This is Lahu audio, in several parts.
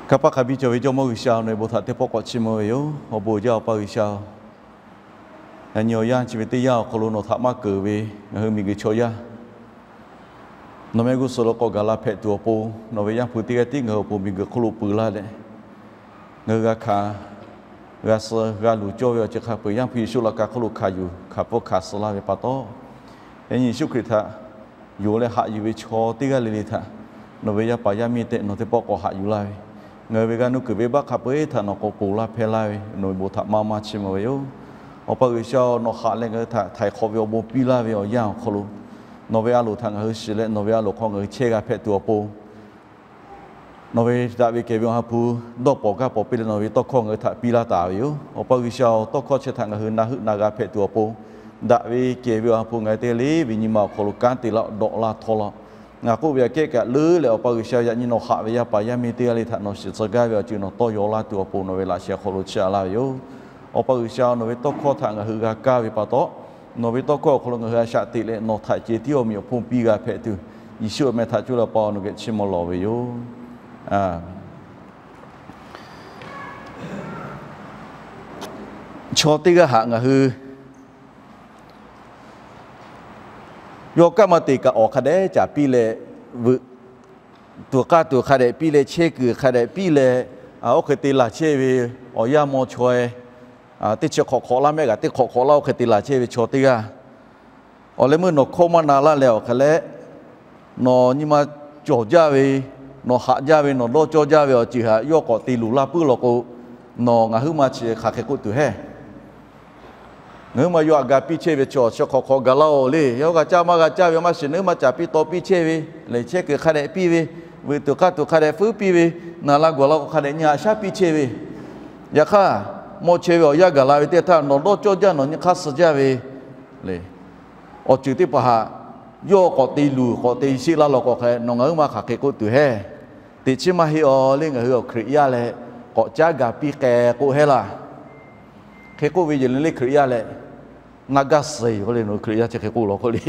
Kanˇ paˆ hk'a biˇ cawˬ ve Jawˇmawˇ G'uiˬsha, nawˬ ve bon htaꞈ teˇ pawˆ k'awꞈ chiˇ mvuh ve yoˬ. Awˬ bon jaˇ Awˬ pa G'uiˬsha-oˬ, yaꞈ nyi awˬ yanˇ chi ve teˇ yanˇ awˬ hk'aw lo nawˬ htaꞈ maˇ keunˍ ve ngaˬ hui miˬguiˬ chaw yaˇ, nawˬ mehˆ g'uˇ suhˍ lo k'awꞈ gaˬ la hpehꞈ tuˬ awˬ pon, nawˬ ve Yaˇ hpu teˇ g'aˇ tiˉ ngaˬ hui awˬ pon miˬguiˬ hk'oˆ lo peuˬ laˇ leh, ngaˬ hui g'a hkanˍ, g'a suh, g'a luˬ cawˇ ve awˬ ceuˬ hk'a peu-eˬ Yaˇ hpu Yeˍsuˆ laꞈ ka hk'oˆ lo hkanˍ yuˬ, hkanˍ pfuhˇ hkanˍ suh laˇ ve pa taw, yaꞈ nyi Yeˍsuˆ Hkriꞈ htaꞈ yonˍ leh haꞈ yuˬ ve chaw teˇ g'aˇ le le htaꞈ nawˬ ve yaˇ paˍ yaˇ miˇ tehꞈ nawˬ teˇ pawˆ k'awꞈ haꞈ yuˬ laˇ ve, ngaˬ hui ve g'a nuˇ kuiˬ ve baˆ hk'a peu-eˬ htaꞈ nawˬ k'awꞈ ponˬ laˇ hpehˇ laˇ ve, nawˬ ve bon htaꞈ maˇ maˇ chiˇ mvuh ve yoˬ. Awˬ pa G'uiˬsha-oˬ, nawˬ haꞈ leh ngaˬ hui htaꞈ htaiˍ hk'awꞈ ve awˬ bon piˇ laˇ ve awˬ yanˇ awˬ hk'aw lo, nawˬ ve a loˍ htaꞈ ngaˬ hui shiˍ leh nawˬ ve a loˍ hk'aw ngaˬ hui chehˇ g'a hpehꞈ tuˬ awˬ pon, nawˬ ve daꞈ ve kehˬ ve Awˬ ha hpu dawˇ pawˍ gaˇ pawˍ piˇ leh nawˬ ve tawˇ hkawˇ ngaˬ hui htaꞈ piˇ laˇ taˍ ve yoˬ. Awˬ pa G'uiˬsha-oˬ, tawˇ hkawˇ chi htaꞈ ngaˬ hui na heuˆ na g'a hpehꞈ tuˬ awˬ pon, daꞈ ve kehˬ ve Awˬ ha hpu ngaˬ hui teˇ g'aˇ le ve nyi ma awˬ hk'aw lo kanˉ te laˇ dawꞈ laˇ htawˇ laˇ. Ngaˬ k'oˆ ve aꞈ kehˉ kaꞈ leuˉ leh Awˬ pa G'uiˬsha yaꞈ nyi nawˬ haꞈ ve yaˇ paˍ yaˇ miˇ teˇ g'aˇ le htaꞈ nawˬ shiˍ tcuh gaˇ ve awˬ ceuˬ nawˬ tawˇ yaw laˇ tuˬ awˬ pon nawˬ ve laꞈ sheh awˬ hk'aw lo chiˇ aꞈ laˇ ve yoˬ. Awˬ pa G'uiˬsha, nawˬ ve tawˇ hkawˇ htaꞈ ngaˬ hui g'a kaˇ ve pa taw, nawˬ ve tawˇ hkawˇ awˬ hk'aw lo ngaˬ hui a shaꞈ teꞈ leh nawˬ htaꞈ ceh tiˉ awˬ meꞈ awˬ hponˇ piˇ g'a hpehꞈ tuˬ, Yeˍsuˆ awˬ meh htaꞈ cuˇ leh Awˬ pa nawˬ geh chiˇ mvuh lawˬ ve yoˬ. Chaw teˇ g'aˇ haꞈ ngaˬ hui yawˇ kaˇ maˇ te kaꞈ awˬ hk'a dehꞈ caˍ piˇ leh, veuꞈ tuˬ k'aˇ tuˬ hk'a dehꞈ piˇ leh, chehˇ kuiˬ hk'a dehꞈ piˇ leh, oˇ hk'e te laˬ chehˇ ve awˬ yanˇ mawˇ chaweh, teˇ chi hk'awꞈ hk'awꞈ laˇ mehˆ kaꞈ teˇ hk'awꞈ hk'awꞈ laˇ oˇ hk'e te laˬ chehˇ ve chaw teˇ g'aˇ, awˬ leh meuˇ nawˬ hkawˇ maˇ na laˇ leh awˬ hk'e leh, nawˬ nyi ma cawˬ jaˇ ve, nawˬ haꞈ jaˇ ve, nawˬ dawˇ cawˇ jaˇ ve awˬ ceuˬ htaꞈ yawˇ k'awꞈ te luˬ laˇ puiˉ law k'o, nawˬ ngaˬ huiˉ ma chi hk'aˬ hk'e k'oˆ tuˬ heˆ. Ngaˬ huiˉ ma yawˇ htaꞈ ga piˇ chehˇ ve chaw chi hk'awꞈ hk'awꞈ gaˬ laˇ-oˬ le. Yawˇ g'a caˇ maˇ g'a caˇ ve maˇ shiˍ, ngaˬ huiˉ ma caˍ piˇ taw piˇ chehˇ ve, lehˬ chehˇ kuiˬ hk'a dehꞈ piˇ ve, veuꞈ tuˬ k'aˇ tuˬ hk'a dehꞈ feuˉ piˇ ve, naˍ la gawˬ la k'o hk'a dehꞈ nyi haꞈ shaˉ piˇ chehˇ ve, yaꞈ hk'aˇ mawˇ chaweh ve awˬ yanˇ gaˬ la ve teˇ htaˇ nawˬ dawˇ cawˇ jaˇ, nawˬ nyi hk'aˇ suh jaˇ ve le, awˬ ceuˬ teˇ hpaˍ htaꞈ yawˇ k'awꞈ te luˬ k'awꞈ te sheˆ laˇ law k'o hk'e, nawˬ ngaˬ huiˉ ma hk'aˬ hk'e k'oˆ tuˬ heˆ. Teꞈ chiˉ maˇ heˆ-aˬ le, ngaˬ hui awˬ Hkriꞈ yaˇ leh k'awꞈ caˉ ga piˇ k'ai k'oˆ heˆ laˇ. Hk'e k'oˆ ve, yehˬ le le Hkriꞈ yaˇ leh ngaˬ gaˇ suh-eˬ k'oˆ le, nawˬ hui Hkriꞈ yaˇ chi hk'e k'oˆ law k'o le.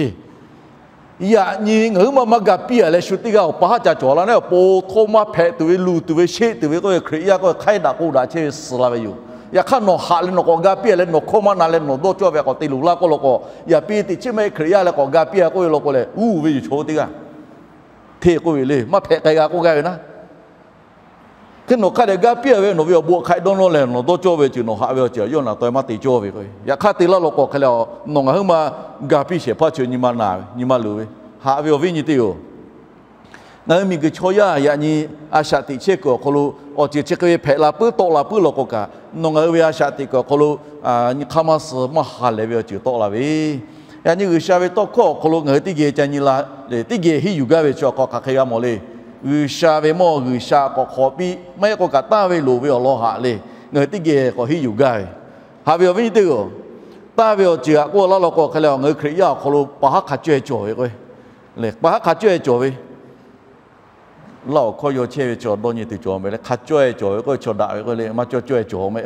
Yaꞈ nyi ngaˬ huiˉ ma maˇ ga piˇ-a leh shu teˇ g'aˇ awˬ pa haˉ ca cawˬ laˇ naˉ, awˬ pon hkawˇ maˇ hpehꞈ tuˬ ve, luˬ tuˬ ve, sheˆ tuˬ ve k'oˆ ve Hkriꞈ yaˇ k'oˆ ve hk'aiˉ daꞈ k'oˆ daꞈ chehˇ ve suh la ve yoˬ. Yaꞈ hk'aˇ nawˬ haꞈ leh nawˬ k'awꞈ ga piˇ-a leh nawˬ hkawˇ maˇ na leh nawˬ dawˇ cawˇ ve k'awꞈ te luˬ laˇ k'oˆ law k'o, yaꞈ piˇ teꞈ chiˉ maˇ heˆ Hkriꞈ yaˇ leh k'awꞈ ga piˇ-a k'oˆ ve law k'o leh uˉ ve yoˬ chaw teˇ g'aˇ. Hteˇ k'oˆ ve le, maˇ hpehꞈ k'ai g'a k'oˆ gaˇ ve naˉ. Hk'e nawˬ hk'a dehꞈ ga piˇ-a ve nawˬ ve awˬ bon hk'aꞈ dawˇ nawˇ leh nawˬ dawˇ cawˇ ve ceuˬ nawˬ haꞈ ve awˬ ceuˬ yawˇ naˬ taw maˇ te cawˇ ve k'o, yaꞈ hk'aˇ te laˇ law k'o hk'e leh nawˬ ngaˬ huiˉ ma ga piˇ shehˍ hpaˇ chi nyi ma naˬ ve, nyi ma luˬ ve, haꞈ ve awˬ viˉ nyi teˇ yoˬ. Ngaˬ hui miˬguiˬ chaw yaˇ yaꞈ nyi a shaꞈ teꞈ chehˇ kuiˬ awˬ hk'aw lo awˬ ceuˬ chi hk'e ve hpehꞈ la puiˉ tawˆ la puiˉ law k'o kaꞈ, nawˬ ngaˬ hui ve a shaꞈ teꞈ kuiˬ awˬ hk'aw lo nyi hk'aˇ maˇ suh maˇ ha lehˬ ve awˬ ceuˬ tawˆ la ve, yaꞈ nyi G'uiˬsha ve tawˇ hkawˇ awˬ hk'aw lo ngaˬ hui teˇ geh ca nyi la le, teˇ geh henˇ yuˬ gaˇ ve chi awˬ hk'aw hk'aˬ hk'e g'a mawˬ le. G'uiˬsha ve mawˇ G'uiˬsha k'awꞈ hk'awꞈ piˇ, maˇ heˆ k'o kaꞈ taˇ ve loˍ ve awˬ lawn haꞈ le, ngaˬ hui teˇ geh k'awꞈ henˇ yuˬ gaˇ ve. Haꞈ ve awˬ viˉ nyi teˇ-oˬ, taˇ ve awˬ ceuˬ htaꞈ k'oˆ laˇ law k'o hk'e leh ngaˬ hui Hkriꞈ yaˇ awˬ hk'aw lo pa haˉ hk'a caweh cawˬ ve k'o, pa haˉ hk'a caweh cawˬ ve laˇ awˬ hkawˇ yaw chehˇ ve chaw dawˇ nyi tuˬ cawˬ meh le, hk'a caweh cawˬ ve k'o chaw daꞈ ve k'o le, maˇ cawˇ caweh cawˬ meh.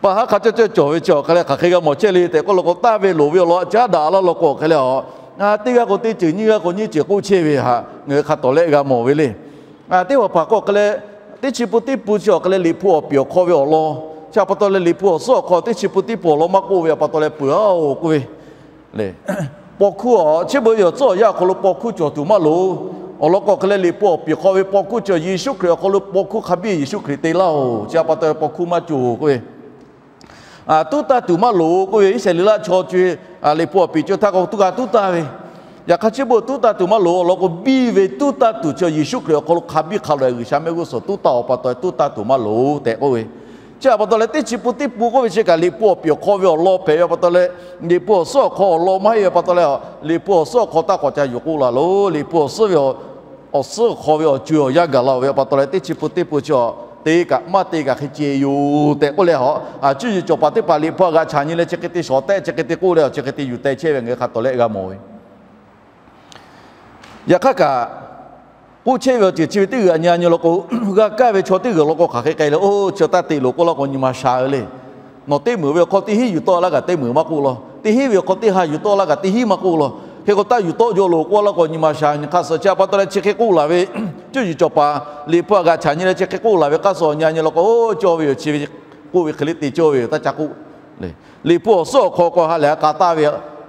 Pa haˉ hk'a cawˇ caweh cawˬ ve chi awˬ hk'a leh hk'aˬ hk'e g'a mawˬ chehˇ le tehꞈ k'oˆ law k'o, taˇ ve loˍ ve awˬ lawn caˉ daꞈ laˇ law k'o hk'e leh, teˇ g'aˇ k'o teˇ ceuˬ nyiˇ g'aˇ k'o nyiˇ ceuˬ k'oˆ chehˇ ve htaꞈ ngaˬ hui hk'a tawˍ lehˆ g'a mawˬ ve le. Teˇ hpaˍ hpaˍ k'o hk'e leh, teˇ chi pun teˇ pun chi awˬ hk'a leh Liꞈ hpu awˬ piˍ awˬ hk'aw ve awˬ lawn chi a pa taw leh Liꞈ hpu awˬ suhˉ awˬ hk'aw teˇ chi pun teˇ pun awˬ lawn maˇ k'oˆ ve a pa taw leh peuˬ-aˬ-oˬ k'oˆ ve le. Paw hkuˇ-aˬ, chi beuꞈ ve awˬ tcuhˉ awˬ yanˇ awˬ hk'aw lo paw hkuˇ cawˬ tuˬ maˇ loˍ. Awˬ lawn k'o hk'e leh Liꞈ hpu awˬ piˍ hk'aw ve paw hkuˇ cawˬ, Yeˍsuˆ Hkriꞈ awˬ hk'aw lo paw hkuˇ hk'a biˇ Yeˍsuˆ Hkriꞈ te laˇ-oˬ, chi a pa taw paw hkuˇ maˇ cawˬ k'oˆ ve. Tuˉ taˇ tuˬ maˇ loˍ k'oˆ ve, Iˉsaˍreˍlaˆ chaw co-e Liꞈ hpu awˬ piˍ co htaˇ k'o tuˉ g'a tuˉ taˇ ve. Yaꞈ hk'aˇ chi beuꞈ tuˉ taˇ tuˬ maˇ loˍ. Awˬ lawn k'o biˇ ve tuˉ taˇ tuˬ chi Yeˍsuˆ Hkriꞈ awˬ hk'aw lo hk'a biˇ hk'a loꞈ-e G'uiˬsha mehˆ g'uˇ suhˍ tuˉ taˇ-oˬ pa taw tuˉ taˇ tuˬ maˇ loˍ tehꞈ k'oˆ ve. Chi a pa taw leh teˇ chi pun teˇ pun k'oˆ ve chi kaꞈ Liꞈ hpu awˬ piˍ awˬ hk'aw ve awˬ lawn hpehꞈ ve a pa taw leh, Liꞈ hpu awˬ suhˉ awˬ hk'aw awˬ lawn maˇ heˆ ve a pa taw leh, Liꞈ hpu awˬ suhˉ awˬ hk'aw taˇ k'awꞈ ca yuˬ k'oˆ la loˬ. Liꞈ hpu awˬ suhˉ ve awˬ suhˉ awˬ hk'aw ve awˬ co-e awˬ yanˇ gaˬ la-oˬ ve a pa taw leh teˇ chi pun teˇ pun chi-a, te kaꞈ maˇ te kaꞈ hk'e ceh yoˬ tehꞈ k'oˆ leh, a cuˇ yiˍ cawˬ paˍ teˇ hpaˍ Liꞈ hpu g'a chaꞈ nyi leh chi hk'e te shawˍ tehˆ, chi hk'e te k'oˆ leh, chi hk'e te yuˬ teh chehˇ ve ngaˬ hui hk'a tawˍ lehˆ g'a mawˬ ve. Yaꞈ hk'aˇ kaꞈ, k'oˆ chehˇ ve awˬ ceuˬ chi ve teˇ g'uiˬ a nyi a nyi law k'o, g'a kaˇ ve chaw teˇ g'uiˬ law k'o hk'aˬ hk'e k'ai le, oˇ chi taˇ te loˍ k'oˆ laˇ k'o nyi ma sha-e le. Nawˬ teˇ meunˍ ve awˬ hk'aw teˇ hinˉ yuˬ tawˆ laˇ kaꞈ teˇ meunˍ maˇ k'oˆ law. Teˇ hinˉ ve awˬ hk'aw teˇ ha yuˬ tawˆ laˇ kaꞈ teˇ hinˉ maˇ k'oˆ law. Hk'e k'o, taˇ yuˬ tawˆ jaw loˬ k'oˆ laˇ k'o, nyi ma sha nyi hk'aˇ suh. Chi pa taw leh chi hk'e k'oˆ laˬ ve, cuˇ yiˍ cawˬ paˍ Liꞈ hpu htaꞈ g'a chaꞈ nyi leh chi hk'e k'oˆ laˬ ve k'aˇ suh awˬ nyi nyi law k'o, cawˇ ve yoˬ. Chi ve k'oˆ ve hk'e le te cawˇ ve yoˬ. Taˇ ca k'oˆ le. Liꞈ hpu awˬ suhˉ awˬ hk'aw k'o ha lehˬ a k'a taˇ ve,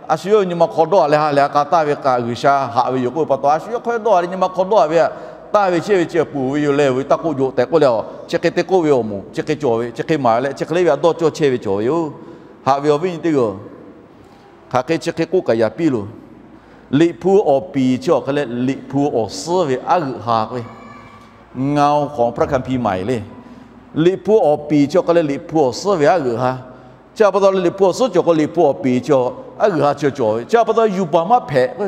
a shu yawˇ nyi ma hk'aw dawˇ a leh ha lehˬ a k'a taˇ ve kaꞈ G'uiˬsha haꞈ ve yoˬ k'oˆ ve pa taw, a shu yawˇ hk'aw dawˇ a leh nyi ma hk'aw dawˇ a ve, taˇ ve chehˇ ve chi peuˬ ve yoˬ leh ve taˇ k'oˆ jaw tehꞈ k'oˆ leh, chi hk'e te k'oˆ ve awˬ moˍ, chi hk'e cawˬ ve, chi hk'e maˍ leh chi hk'e le ve a dawˇ cawˇ chehˇ ve cawˬ ve yoˬ. Haꞈ ve awˬ viˉ nyi teˇ g'aˇ, hk'aˬ hk'e chi hk'e k'oˆ kaꞈ yaꞈ piˇ loˬ. Liꞈ hpu awˬ piˍ chi awˬ hk'e leh Liꞈ hpu awˬ suhˉ ve aˉ g'euꞈ ha k'oˆ ve, เงาของพระคัมภีร์ใหม่ le. Liꞈ hpu awˬ piˍ chi awˬ hk'e leh Liꞈ hpu awˬ suhˉ ve aˉ g'euꞈ ha. Chi pa taw leh Liꞈ hpu awˬ suhˉ cawˬ k'o Liꞈ hpu awˬ piˍ chi aˉ g'euꞈ ha chi cawˬ ve. Chi pa taw yuˬ baˬ maˇ hpehꞈ k'o,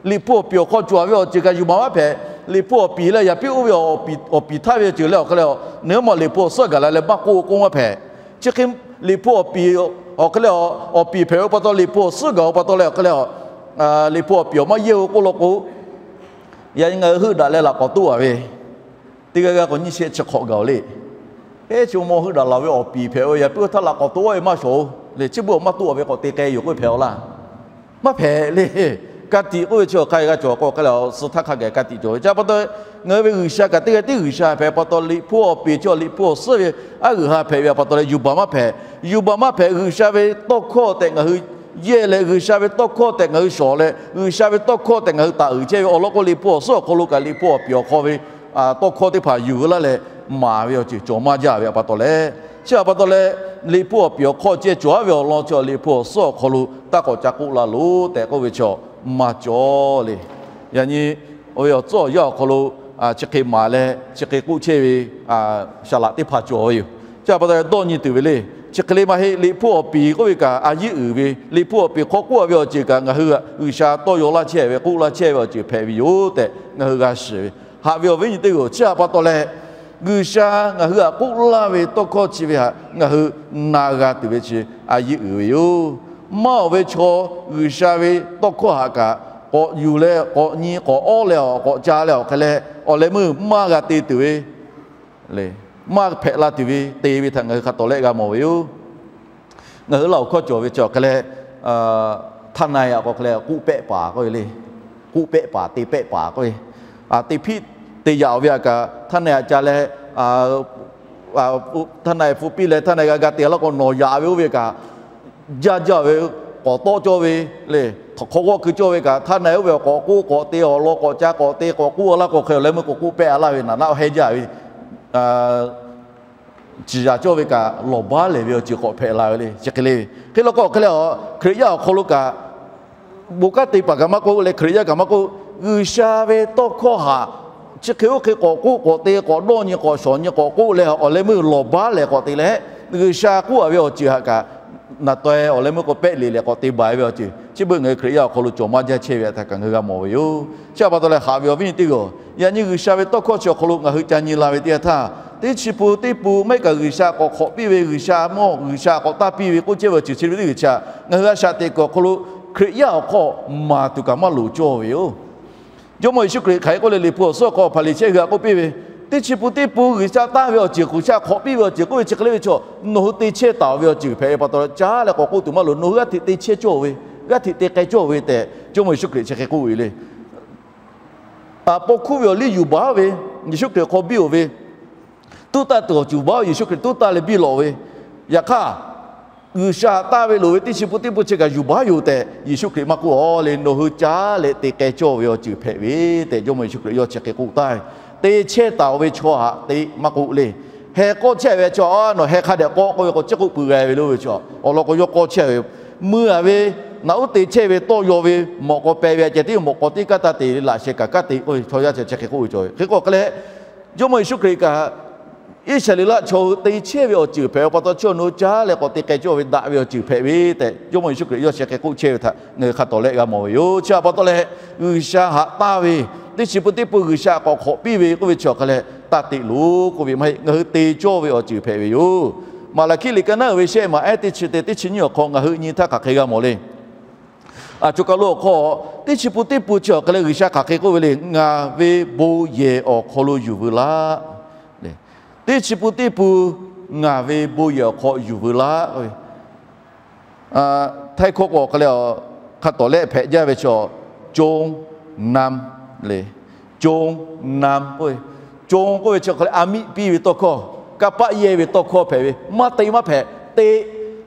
Liꞈ hpu awˬ piˍ awˬ hk'aw cawˬ ve awˬ ceuˬ kaꞈ yuˬ baˬ maˇ hpehꞈ. Liꞈ hpu awˬ piˍ leh yaꞈ piˇ oˇ ve awˬ piˍ htaˇ ve awˬ ceuˬ leh awˬ hk'e leh, nawˬ hui maˇ Liꞈ hpu awˬ suhˉ gaˬ la leh maˇ k'oˆ k'oˆ maˇ hpehꞈ. Chi hk'e Liꞈ hpu awˬ piˍ awˬ hk'e leh awˬ piˍ hpehꞈ ve pa taw, Liꞈ hpu awˬ suhˉ gaˬ ve pa taw leh awˬ hk'e leh, Liꞈ hpu awˬ piˍ awˬ maˇ yehˇ ve k'oˆ law k'o, yaꞈ nyi ngaˬ hui heuˆ daꞈ leh laꞈ k'awꞈ toˆ a ve, teˇ g'aˇ g'aˇ k'o nyiˇ shehˆ chi hk'awꞈ gaˬ oˬ le. Hk'e chi mawˇ heuˆ daꞈ laˬ ve awˬ piˍ hpehꞈ ve yaꞈ piˇ htaˇ laꞈ k'awꞈ toˆ ve maˇ shawˍ oˬ le. Chi beuꞈ awˬ maˇ toˆ a ve k'awꞈ te k'ai yoˬ k'oˆ ve hpehꞈ aˬ laˇ. Maˇ hpehꞈ le. Ka tiꞈ k'oˆ ve chi awˬ hk'aˇ g'a cawˬ k'o hk'e leh awˬ suh htaˇ hk'a gaˬ ka tiꞈ cawˬ ve. Chi pa taw ngaˬ hui ve G'uiˬsha kaꞈ teˇ g'aˇ tiˉ G'uiˬsha hpehꞈ pa taw, Liꞈ hpu awˬ piˍ chi awˬ Liꞈ hpu awˬ suhˉ ve aˉ g'euꞈ ha hpehꞈ ve pa taw leh yuˬ baˬ maˇ hpehꞈ. Yuˬ baˬ maˇ hpehꞈ. G'uiˬsha ve tawˇ hkawˇ tehꞈ ngaˬ hui yehˇ leh, G'uiˬsha ve tawˇ hkawˇ tehꞈ ngaˬ hui shawˍ leh, G'uiˬsha ve tawˇ hkawˇ tehꞈ ngaˬ hui taˍ uiˍ chehˇ ve awˬ lawn k'o, Liꞈ hpu awˬ suhˉ awˬ hk'aw lo kaꞈ Liꞈ hpu awˬ piˍ awˬ hk'aw ve tawˇ hkawˇ teˇ hpaˍ yuˬ laˇ leh maˍ ve awˬ ceuˬ cawˬ maˇ jaˇ ve pa taw leh, chi pa taw leh Liꞈ hpu awˬ piˍ awˬ hk'aw ceh cawˬ aˉ ve awˬ lawn chi Liꞈ hpu awˬ suhˉ awˬ hk'aw lo taˇ k'awꞈ ca k'oˆ la loˬ tehꞈ k'oˆ ve chi maˇ cawˬ le. Yaꞈ nyi oˇ ve awˬ tcuhˉ awˬ yanˇ awˬ hk'aw lo chi hk'e maˍ leh chi hk'e k'oˆ chehˇ ve saˍ laꞈ teˇ hpaˍ cawˬ ve yoˬ. Chi pa taw dawˇ nyi tuˬ ve le. Chi hk'e le maˇ heˆ. Liꞈ hpu awˬ piˍ k'oˆ ve kaꞈ a yiˉ uiˍ ve, Liꞈ hpu awˬ piˍ hk'aw k'oˆ a ve awˬ ceuˬ kaꞈ ngaˬ hui G'uiˬsha tawˇ yaw laˇ chehˇ ve, k'oˆ laˇ chehˇ ve awˬ ceuˬ hpehꞈ ve yoˬ tehꞈ ngaˬ hui g'a shiˍ ve. Haꞈ ve awˬ viˉ nyi teˇ g'aˇ, chi pa taw leh G'uiˬsha ngaˬ hui htaꞈ k'oˆ laˇ ve tawˇ hkawˇ chi ve htaꞈ ngaˬ hui na g'a tuˬ ve chi a yiˉ uiˍ ve yoˬ. Maˇ awˬ ve chaw G'uiˬsha ve tawˇ hkawˇ htaꞈ kaꞈ k'awꞈ yuˬ leh k'awꞈ nyi k'awꞈ awˉ leh awˬ k'awꞈ ca leh awˬ hk'e leh awˬ leh meuˇ maˇ g'a te tuˬ ve, maˇ hpehꞈ la tuˬ ve te ve htaꞈ ngaˬ hui hk'a tawˍ lehˆ g'a mawˬ ve yoˬ. Ngaˬ hui Laˇ huˍ hkawˇ cawˬ ve chi awˬ hk'e leh, ทนาย a k'o hk'e leh k'oˆ pehˆ paˍ k'oˆ ve le. K'oˆ pehˆ paˍ, te pehˆ paˍ k'oˆ ve, te hpiˆ te yaꞈ ve htaꞈ kaꞈ ทนาย htaꞈ ca leh ทนาย hpu piˇ leh ทนาย g'a ga te laˇ k'o nawˬ yaꞈ ve oˇ ve kaꞈ jaˇ jaˇ ve k'awꞈ tawˆ cawˇ ve le. Hk'aw g'awˆ keu cawˇ ve kaꞈ ทนาย oˇ ve awˬ k'awꞈ k'oˆ k'awꞈ te awˬ lawn k'awꞈ ca k'awꞈ te k'awꞈ k'oˆ a laˇ k'o hk'e awˬ leh meuˇ k'awꞈ k'oˆ pehˆ a laˇ ve naꞈ naˆ hehnˇ jaˇ ve, ciˍ yaꞈ cawˇ ve kaꞈ lawˬ baˉ lehˬ ve awˬ ceuˬ k'awꞈ hpehꞈ la ve le. Chi hk'e le ve hk'e law k'o hk'e leh a Hkriꞈ yaˇ awˬ hk'aw lo kaꞈ bon kanˉ te paˍ kaꞈ maˇ k'oˆ leh Hkriꞈ yaˇ kaꞈ maˇ k'oˆ, G'uiˬsha ve tawˇ hkawˇ htaꞈ chi hk'e oˇ hk'e k'awꞈ k'oˆ k'awꞈ te k'awꞈ dawˇ nyi k'awꞈ shawˍ nyi k'awꞈ k'oˆ leh awˬ leh meuˇ lawˬ baˉ lehˬ k'awꞈ te leh, G'uiˬsha k'oˆ a ve awˬ ceuˬ htaꞈ kaꞈ naˬ taw awˬ leh meuˇ k'awꞈ pehˆ le leh k'awꞈ te baˬ ve awˬ ceuˬ chi beuꞈ ngaˬ hui Hkriꞈ yaˇ awˬ hk'aw lo cawˬ maˇ jaˇ chehˇ ve htaꞈ kaꞈ ngaˬ hui g'a mawˬ ve yoˬ. Chi pa taw leh haꞈ ve awˬ viˉ nyi teˇ g'aˇ, yaꞈ nyi G'uiˬsha ve tawˇ hkawˇ chi awˬ hk'aw lo ngaˬ hui ca nyi la ve teˇ yanˇ htaˇ, teˇ chi pun teˇ pun maˇ heˆ kaꞈ G'uiˬsha k'awꞈ hk'awꞈ piˇ ve, G'uiˬsha mawˇ G'uiˬsha k'awꞈ taˇ piˇ ve k'oˆ chehˇ ve awˬ ceuˬ chi ve teˇ g'uiˬ chi htaꞈ ngaˬ hui a shaꞈ teꞈ kuiˬ awˬ hk'aw lo Hkriꞈ yaˇ awˬ hk'aw maˍ tuˬ kaꞈ maˇ loˍ cawˇ ve yoˬ. Jawˇmawˇ Yeˍsuˆ Hkriꞈ hk'aˬ hk'e k'oˆ le, Liꞈ hpu awˬ suhˉ awˬ hk'aw Hpaˍriˍsehˇ hui htaꞈ k'oˆ piˇ ve, teˇ chi pun teˇ pun G'uiˬsha taˇ ve awˬ ceuˬ G'uiˬsha hk'awꞈ piˇ ve awˬ ceuˬ k'oˆ ve chi hk'e le ve chaw, nawˬ hui te chehˇ taˍ ve awˬ ceuˬ hpehꞈ ve pa taw caˉ leh k'awꞈ k'oˆ tuˬ maˇ loˍ. Nawˬ hui g'aˇ hteꞈ te chehˇ cawˇ ve, g'aˇ hteꞈ te k'ai cawˇ ve tehꞈ Jawˇmawˇ Yeˍsuˆ Hkriꞈ chi hk'e k'oˆ ve le. Paw hkuˇ ve awˬ liˇ yuˬ baˬ ve, Yeˍsuˆ Hkriꞈ hk'aw biˇ oˬ ve, tuˉ taˇ tuˬ awˬ cuˬ baˬ ve, Yeˍsuˆ Hkriꞈ tuˉ taˇ leh biˇ lawꞈ ve, yaꞈ hk'aˇ G'uiˬsha taˇ ve loˍ ve teˇ chi pun teˇ pun chi kaꞈ yuˬ baˬ yoˬ tehꞈ Yeˍsuˆ Hkriꞈ maˇ k'oˆ a le. Nawˬ hui caˉ leh te k'ai cawˇ ve awˬ ceuˬ hpehꞈ ve tehꞈ Jawˇmawˇ Yeˍsuˆ Hkriꞈ yawˇ chi hk'e k'oˆ taˍ. Te chehˇ taˍ ve chaw htaꞈ te maˇ k'oˆ le. Heh k'awˆ chehˇ ve chaw a nawˬ heh hk'a dehꞈ k'awˆ k'oˆ ve k'o, chi k'oˆ pui g'a ve lo ve chaw awˬ lawn k'o yawˇ k'awˆ chehˇ ve, mui a ve naꞈ uˉ te chehˇ ve tawˇ yaw ve mawꞈ k'aw peh ve a ceh tiˉ mawꞈ k'aw tiˉ kaˉ taˇ te le, laꞈ sheh kaꞈ kaˉ te k'oˆ ve chaw yaˇ chi chi hk'e k'oˆ ve chaw ve hk'e k'o hk'e leh, Jawˇmawˇ Yeˍsuˆ Hkriꞈ kaꞈ Iˉsaˍreˍlaˆ chaw hui te chehˇ ve awˬ ceuˬ hpehꞈ ve pa taw, chaw nawˬ hui caˉ leh k'awꞈ te k'ai cawˇ ve daꞈ ve awˬ ceuˬ hpehꞈ ve tehꞈ Jawˇmawˇ Yeˍsuˆ Hkriꞈ yawˇ chi hk'e k'oˆ chehˇ ve htaꞈ ngaˬ hui hk'a tawˍ lehˆ g'a mawˬ ve yoˬ. Chi pa taw leh, G'uiˬsha haꞈ taˇ ve, teˇ chi pun teˇ pun G'uiˬsha k'awꞈ hk'awꞈ piˇ ve k'oˆ ve chi awˬ hk'a leh, taˇ te loˬ k'oˆ ve maˇ heˆ. Ngaˬ hui te cawˇ ve awˬ ceuˬ hpehꞈ ve yoˬ. Maˍlaˍhkiˆ liꞈ ka naˉ uiˍ ve shehˆ maˬ ehˉ teˇ chi te teˇ chi nyiˇ awˬ hk'aw ngaˬ hui nyi htaˇ hk'aˬ hk'e g'a mawˬ le. A co ka lo awˬ hk'aw, teˇ chi pun teˇ pun chi awˬ hk'a leh G'uiˬsha hk'aˬ hk'e k'oˆ ve le, Ngaˬ ve bon yehˬ awˬ hk'aw lo yuˬ veu laˇ. Teˇ chi pun teˇ pun ngaˬ ve bon yehˬ awˬ hk'aw yuˬ veu laˇ. Htaiˇ hkawˇ k'o awˬ hk'a leh, hk'a tawˍ lehˆ hpehꞈ jaˇ ve chaw Con nam, le, con nam k'oˆ ve, con k'oˆ ve chi hk'aˬ leh a miˆ piˇ ve tawˇ hkawˇ, kanˇ paˆ yehˇ ve tawˇ hkawˇ hpehꞈ ve, maˇ te maˇ hpehꞈ, te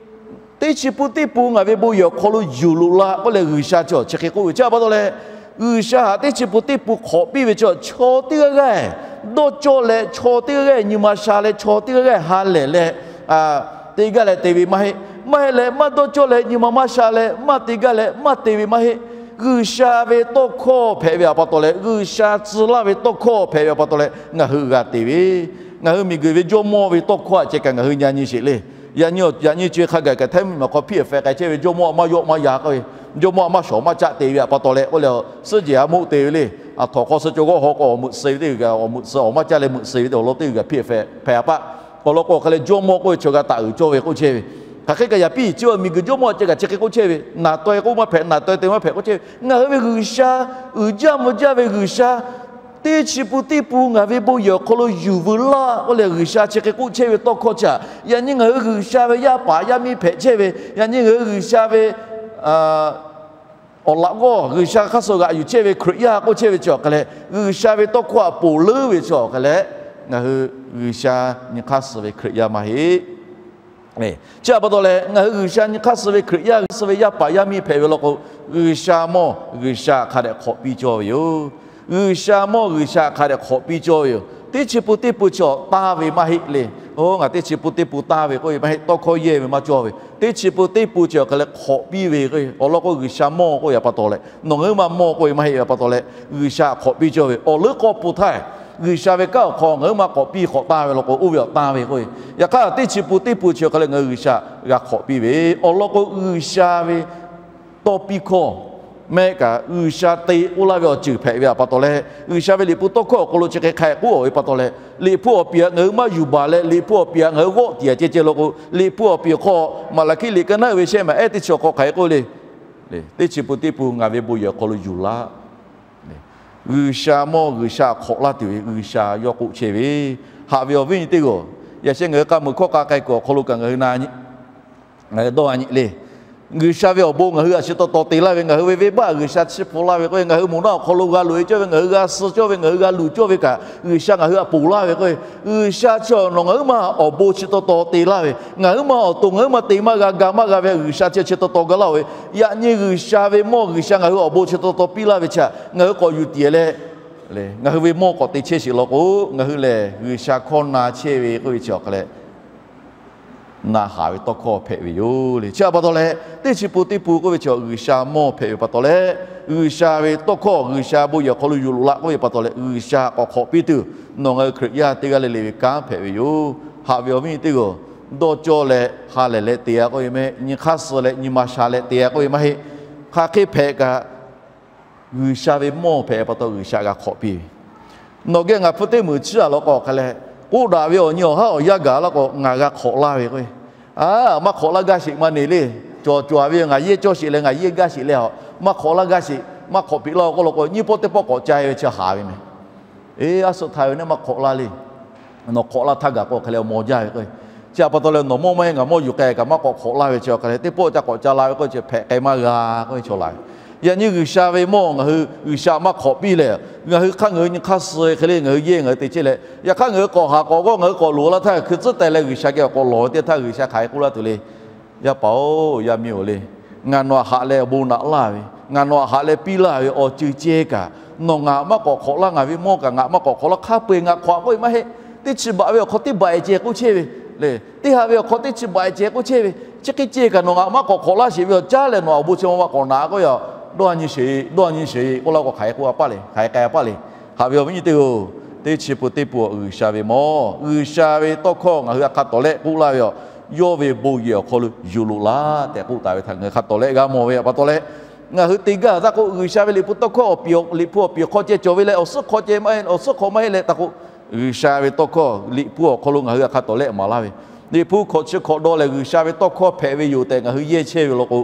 teˇ chi pun teˇ pun ngaˬ ve bon yehˬ awˬ hk'aw lo yuˬ loꞈ la k'oˆ leh G'uiˬsha chi chi hk'e k'oˆ ve chi pa taw leh, G'uiˬsha htaꞈ teˇ chi pun teˇ pun hk'awꞈ piˇ ve chi chaw teˇ g'aˇ g'aˇ dawˇ cawˇ leh, chaw teˇ g'aˇ g'aˇ nyi ma sha leh, chaw teˇ g'aˇ g'aˇ ha lehˬ leh, te gaˇ leh te ve maˇ heˆ. Maˇ heˆ leh maˇ dawˇ cawˇ leh nyi ma maˇ sha leh maˇ te gaˇ leh maˇ te ve maˇ heˆ. G'uiˬsha ve tawˇ hkawˇ hpehꞈ ve pa taw leh, G'uiˬsha tcuh laˇ ve tawˇ hkawˇ hpehꞈ ve pa taw leh ngaˬ hui g'a te ve, ngaˬ hui miˬguiˬ ve jawˇmawˇ ve tawˇ hkawˇ htaꞈ ceh kaꞈ ngaˬ hui nyi nyi sheˍ le. Yaꞈ nyi, yaꞈ nyi co e hk'a gaˬ kaꞈ htaiˇ miˬ maˬ hk'aw hpiˇ hpehꞈ k'ai chehˇ ve jawˇmawˇ maˇ yawˆ maˇ yan k'oˆ ve, jawˇmawˇ maˇ shawˍ maˇ caˆ te ve pa taw leh k'oˆ leh, suhˉ jehˬ a moˆ te ve le. Aˬ htoꞈ hk'aw suh co g'awˇ haw k'o awˬ meuꞈ suh ve teˇ g'uiˬ kaꞈ awˬ meuꞈ suh awˬ maˇ caˇ leh meuꞈ suh ve teˇ awˬ lawn teˇ g'uiˬ kaꞈ hpiˇ hpehꞈ pa taw, awˬ lawn k'o hk'a leh jawˇmawˇ k'oˆ ve chaw g'a taˍ uiˍ cawˇ ve k'oˆ chehˇ ve. Hk'aˬ hk'e kaꞈ yaꞈ piˇ chi miˬguiˬ jawˇmawˇ ceh kaꞈ chi hk'e k'oˆ chehˇ ve, naˬ taweh k'oˆ maˇ hpehꞈ, naˬ taweh te maˇ hpehꞈ k'oˆ chehˇ ve. Ngaˬ hui ve G'uiˬsha, uiˍ jaˇ mvuh jaˇ ve G'uiˬsha, teˇ chi pun teˇ pun ngaˬ ve bon yehˬ awˬ hk'aw lo yuˬ veu laˇ k'oˆ leh G'uiˬsha chi hk'e k'oˆ chehˇ ve tawˇ hkawˇ chi htaꞈ yaꞈ nyi ngaˬ hui G'uiˬsha ve yaˇ paˍ yaˇ miˇ hpehꞈ chehˇ ve, yaꞈ nyi ngaˬ hui G'uiˬsha ve awˬ laꞈ g'awˇ G'uiˬsha hk'aˇ suh g'aꞈ yuˬ chehˇ ve Hkriꞈ yaˇ k'oˆ chehˇ ve chi awˬ hk'a leh, G'uiˬsha ve tawˇ hkawˇ htaꞈ ponˬ leuˉ ve chi awˬ hk'a leh, ngaˬ hui G'uiˬsha nyi hk'aˇ suh ve Hkriꞈ yaˇ maˇ heˆ. Chi htaꞈ pa taw leh ngaˬ hui G'uiˬsha nyi hk'aˇ suh ve Hkriꞈ yaˇ, suh ve yaˇ paˍ yaˇ miˇ hpehꞈ ve law k'o, G'uiˬsha mawˇ G'uiˬsha hk'a dehꞈ hk'awꞈ piˇ cawˇ ve yoˬ. G'uiˬsha mawˇ G'uiˬsha hk'a dehꞈ hk'awꞈ piˇ cawˇ ve yoˬ. Teˇ chi pun teˇ pun chi awˬ taˇ ve maˇ heˆ le. Oˇ, ngaˬ teˇ chi pun teˇ pun taˇ ve k'oˆ ve maˇ heˆ, tawˇ hkawˇ yehˇ ve maˇ cawˇ ve. Teˇ chi pun teˇ pun chi awˬ hk'a leh hk'awꞈ piˇ ve k'o, awˬ lawn k'o G'uiˬsha mawˇ k'oˆ ve pa taw leh, nawˬ ngaˬ huiˉ ma mawˇ k'oˆ ve maˇ heˆ ve pa taw leh, G'uiˬsha hk'awꞈ piˇ cawˇ ve awˬ leuˉ k'awˇ pun htaˇ, G'uiˬsha ve kanˉ awˬ hk'aw ngaˬ huiˉ ma k'awꞈ piˇ hk'awꞈ taˇ ve law k'o, oˇ ve awˬ taˇ ve k'o, yaꞈ hk'aˇ teˇ chi pun teˇ pun chi awˬ hk'a leh ngaˬ hui G'uiˬsha g'a hk'awꞈ piˇ ve awˬ lawn k'o, G'uiˬsha ve tawˇ piˇ hkawˇ mehˆ kaꞈ G'uiˬsha te k'oˆ laˇ ve awˬ ceuˬ hpehꞈ ve pa taw leh, G'uiˬsha ve Liꞈ hpu tawˇ hkawˇ awˬ hk'aw lo chi hk'e hk'a k'oˆ ve pa taw leh, Liꞈ hpu awˬ piˍ htaꞈ ngaˬ hui maˇ yuˬ baˬ leh, Liꞈ hpu awˬ piˍ htaꞈ ngaˬ hui g'awˆ tiꞈ yaꞈ ceh ceh law k'o, Liꞈ hpu awˬ piˍ hk'aw Maˍlaˍhkiˆ liꞈ ka naˉ uiˍ ve shehˆ maˬ ehˉ teˇ chi awˬ hk'aw hk'a hk'e k'oˆ le, teˇ chi pun teˇ pun ngaˬ ve bon yehˬ awˬ hk'aw lo yuˬ laˇ. G'uiˬsha mawˇ G'uiˬsha hk'awꞈ laˇ tuˬ ve G'uiˬsha yawˇ k'oˆ chehˇ ve, haꞈ ve awˬ viˉ nyi teˇ g'aˇ, yaꞈ sheh ngaˬ hui k'a muiˬ hkawˇ k'a k'ai kuiˬ awˬ hk'aw lo kaꞈ ngaˬ hui na nyi, ngaˬ hui dawˇ a nyi le. G'uiˬsha ve awˬ bon ngaˬ hui htaꞈ chi taw taw te laˇ ve, ngaˬ hui ve venˇbaˆ G'uiˬsha chi hpu laˇ ve k'o, ngaˬ hui moˬ naˆ awˬ hk'aw lo g'a loꞈ e cawˇ ve, ngaˬ hui g'a suh cawˇ ve, ngaˬ hui g'a luˬ cawˇ ve kaꞈ, G'uiˬsha ngaˬ hui htaꞈ ponˬ laˇ ve k'o, G'uiˬsha chi awˬ nawˬ ngaˬ huiˉ ma awˬ bon chi taw taw te laˇ ve, ngaˬ huiˉ ma awˬ to ngaˬ huiˉ ma te maˇ g'a ga maˇ g'a ve G'uiˬsha chi chi taw taw ga laˇ-oˬ ve, yaꞈ nyi G'uiˬsha ve mawˇ G'uiˬsha ngaˬ hui awˬ bon chi taw taw piˇ laˇ ve chi htaꞈ ngaˬ hui k'awꞈ yuˬ tiꞈ leh, ngaˬ hui ve mawˇ k'awꞈ te chehˇ sheˍ law k'o, ngaˬ hui lehˬ G'uiˬsha hkawˇ na chehˇ ve k'oˆ ve chi awˬ hk'a leh na haˍ ve tawˇ hkawˇ hpehꞈ ve yoˬ le. Chi htaꞈ pa taw leh, teˇ chi pun teˇ pun k'oˆ ve chi G'uiˬsha mawˇ hpehꞈ ve pa taw leh, G'uiˬsha ve tawˇ hkawˇ G'uiˬsha bon yehˬ awˬ hk'aw lo yuˬ loꞈ la k'oˆ ve pa taw leh, G'uiˬsha k'awꞈ hk'awꞈ piˇ tuˬ nawˬ ngaˬ hui Hkriꞈ yaˇ teˇ g'aˇ le le ve kanˉ hpehꞈ ve yoˬ. Haꞈ ve awˬ viˉ nyi teˇ g'aˇ, dawˇ cawˇ leh ha lehˬ leh te-a k'oˆ ve maˇ heˆ. Nyi hk'aˇ suh leh nyi ma sha leh te-a k'oˆ ve maˇ heˆ. Hk'aˬ hk'e hpehꞈ kaꞈ, G'uiˬsha ve mawˇ hpehꞈ pa taw G'uiˬsha g'a hk'awꞈ piˇ ve. Nawˬ geh ngaˬ hpu teˇ muiˬ chiˇ a law k'o hk'a leh, k'oˆ daꞈ ve awˬ nyi awˬ haˉ awˬ yanˇ gaˬ laˇ k'o ngaˬ g'a hk'awꞈ laˇ ve k'o, a, maˇ hk'awꞈ laˇ gaˇ sheˍ maˇ ne le. Cawˬ cawˬ ve ngaˬ yehˇ cawˇ sheˍ leh ngaˬ yehˇ gaˇ sheˍ leh a, maˇ hk'awꞈ laˇ gaˇ sheˍ, maˇ hk'awꞈ piˇ laˇ k'oˆ law k'o, nyiˇ pawˆ teˇ pawˆ k'awꞈ ca-e ve chi haˍ ve meh. Eˬ, a suh htaꞈ ve neˇ maˇ hk'awꞈ laˇ le. Nawˬ hk'awꞈ laˇ htaˇ gaˬ k'o hk'a leh awˬ maw jaˇ ve k'o, chi htaꞈ pa taw leh nawˬ mawˇ maˇ heˆ ngaˬ mawˇ yuˬ k'ai kaꞈ maˇ k'awꞈ hk'awꞈ laˇ ve chi hk'a leh teˇ pawˆ ca k'awꞈ ca la ve k'o chi hpehꞈ k'ai maˇ g'a k'oˆ ve chaw la ve. Yaꞈ nyi G'uiˬsha ve mawˇ ngaˬ hui G'uiˬsha maˇ hk'awꞈ piˇ leh, ngaˬ hui hk'aˇ ngaˬ hui nyi hk'aˇ suh hk'e le ngaˬ hui yehˇ ngaˬ hui te chehˇ leh, yaꞈ hk'aˇ ngaˬ hui k'awꞈ haˍ k'awꞈ g'awˇ ngaˬ hui k'awꞈ loˍ laˇ htaˇ hkui tcuhˉ teh leh G'uiˬsha geh awˬ k'awꞈ lawˬ ve teˇ htaˇ G'uiˬsha hk'aˬ hk'e k'oˆ laˇ tuˬ le. Yaˇ paˍ-oˬ, yaˇ miˇ-oˬ le, ngaˬ nawˬ htaꞈ haꞈ leh awˬ bon naꞈ laˇ ve, ngaˬ nawˬ htaꞈ haꞈ leh piˇ laˇ ve awˬ ceuˬ ceh kaꞈ, nawˬ ngaˬ maˇ k'awꞈ hk'awꞈ laˇ, ngaˬ ve mawˇ kaꞈ ngaˬ maˇ k'awꞈ hk'awꞈ laˇ, hk'a peu-eˬ ngaˬ hk'awꞈ k'oˆ ve maˇ heˆ. Teˇ chi baꞈ ve awˬ hk'aw teˇ baꞈ-e ceh k'oˆ chehˇ ve le. Teˇ ha ve awˬ hk'aw teˇ chi baꞈ-e ceh k'oˆ chehˇ ve, chi hk'e ceh kaꞈ nawˬ ngaˬ maˇ k'awꞈ hk'awꞈ laˇ sheˍ ve awˬ caˉ leh nawˬ awˬ bon chi maˇ k'awꞈ naꞈ k'oˆ ve a, dawˇ nyi sheˍ, dawˇ nyi sheˍ k'oˆ laˇ k'o hk'aˬ hk'e k'oˆ a paˇ le, hk'aˬ hk'e k'ai a paˇ le. Haꞈ ve awˬ viˉ nyi teˇ g'aˇ-oˬ, teˇ chi pun teˇ pun G'uiˬsha ve mawˇ, G'uiˬsha ve tawˇ hkawˇ ngaˬ hui htaꞈ hk'a tawˍ leh k'oˆ laˇ ve a, yawˇ ve bon yehˬ awˬ hk'aw lo yuˬ loꞈ laˇ tehꞈ k'oˆ taˍ ve htaꞈ ngaˬ hui hk'a tawˍ leh g'a mawˬ ve pa taw leh, ngaˬ hui te gaˇ taˇ k'o, G'uiˬsha ve Liꞈ hpu tawˇ hkawˇ awˬ piˍ, Liꞈ hpu awˬ piˍ hk'aw ceh cawˬ ve leh awˬ suhˉ hk'aw ceh maˇ heˆ, awˬ suhˉ hk'aw maˇ heˆ leh taˇ k'o, G'uiˬsha ve tawˇ hkawˇ Liꞈ hpu awˬ hk'aw lo ngaˬ hui htaꞈ hk'a tawˍ leh maˍ laˇ ve, Liꞈ hpu hkawꞈ chi hkawꞈ dawˇ leh G'uiˬsha ve tawˇ hkawˇ hpehꞈ ve yoˬ tehꞈ ngaˬ hui yehˇ chehˇ ve law k'o,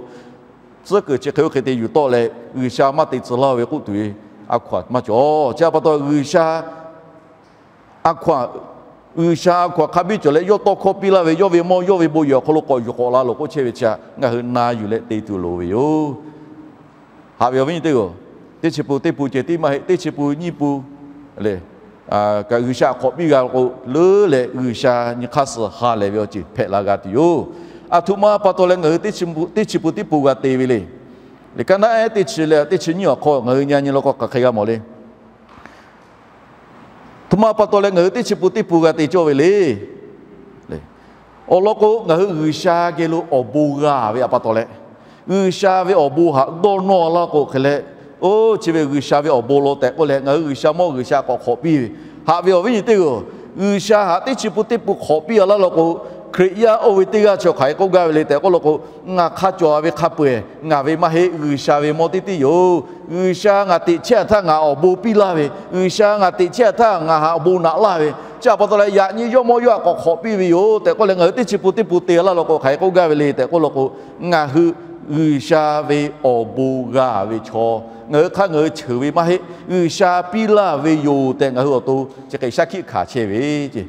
tcuhˉ kuiˬ chi hk'e oˇ hk'e te yuˬ tawˆ leh G'uiˬsha maˇ te tcuh laˇ ve k'oˆ tuˬ ve a hkaw-anˬ maˇ cawˬ. Chi htaꞈ pa taw G'uiˬsha a hkaw-anˬ, G'uiˬsha a hkaw-anˬ hk'a biˇ cawˬ leh yawˇ tawˇ hkawˇ piˇ laˇ ve, yawˇ ve mawˇ yawˇ ve bon yehˬ awˬ hk'aw lo k'awꞈ yuˬ k'awꞈ la loˬ k'oˆ chehˇ ve chi htaꞈ ngaˬ hui na yuˬ leh te tuˬ loˍ ve yoˬ. Haꞈ ve awˬ viˉ nyi teˇ g'aˇ-oˬ, Teˇ chi pun teˇ pun ceh tiˉ maˇ heˆ, teˇ chi pun nyiˇ pun le, kaꞈ G'uiˬsha hk'awꞈ piˇ g'a k'o, leuˉ leh G'uiˬsha nyi hk'aˇ suh ha lehˬ ve awˬ ceuˬ hpehꞈ la g'a tuˬ yoˬ. Aˬ htoꞈ ma pa taw leh ngaˬ hui teˇ chi pun teˇ pun g'a te ve le. Liꞈ kaˉ naˆ ehˉ teˇ chi leh teˇ chi nyiˇ awˬ hk'aw ngaˬ hui nyi nyi law k'o hk'aˬ hk'e g'a mawˬ le. Aˬ htoꞈ ma pa taw leh ngaˬ hui teˇ chi pun teˇ pun g'a te cawˇ ve le. Awˬ lawn k'o, ngaˬ hui G'uiˬsha geh lo awˬ bon g'a ve pa taw leh, G'uiˬsha ve awˬ bon haꞈ dawˇ nawˇ laˇ k'o hk'e leh, oˇ chi ve G'uiˬsha ve awˬ bon law tehꞈ k'oˆ leh, ngaˬ hui G'uiˬsha mawˇ G'uiˬsha k'awꞈ hk'awꞈ piˇ ve, haꞈ ve awˬ viˉ nyi teˇ g'aˇ-oˬ, G'uiˬsha haꞈ teˇ chi pun teˇ pun hk'awꞈ piˇ a laˇ law k'o, Hkriꞈ yaˇ oˇ ve teˇ g'aˇ chi hk'aˬ hk'e k'oˆ gaˇ ve le tehꞈ k'oˆ law k'o, ngaˬ hk'a cawˬ ve hk'a peu-eˬ ngaˬ ve maˇ heˆ, G'uiˬsha ve mawˇ teˇ tiˉ yoˬ. G'uiˬsha ngaˬ teꞈ chehˇ htaˇ ngaˬ awˬ bon piˇ laˇ ve, G'uiˬsha ngaˬ teꞈ chehˇ htaˇ ngaˬ haꞈ awˬ bon naꞈ laˇ ve, chi htaꞈ pa taw leh yaꞈ nyi Jawˇmawˇ yawˇ htaꞈ k'awꞈ hk'awꞈ piˇ ve yoˬ tehꞈ k'oˆ leh, ngaˬ hui teˇ chi pun teˇ pun te laˇ law k'o hk'aˬ hk'e k'oˆ gaˇ ve le tehꞈ k'oˆ law k'o, ngaˬ hui G'uiˬsha ve awˬ bon g'a ve chaw, ngaˬ hui hk'aˇ ngaˬ hui cheuˬ ve maˇ heˆ, G'uiˬsha piˇ laˇ ve yoˬ tehꞈ ngaˬ hui awˬ to chi hk'e shaˉ hkiˆ hkanˍ chehˇ ve ce.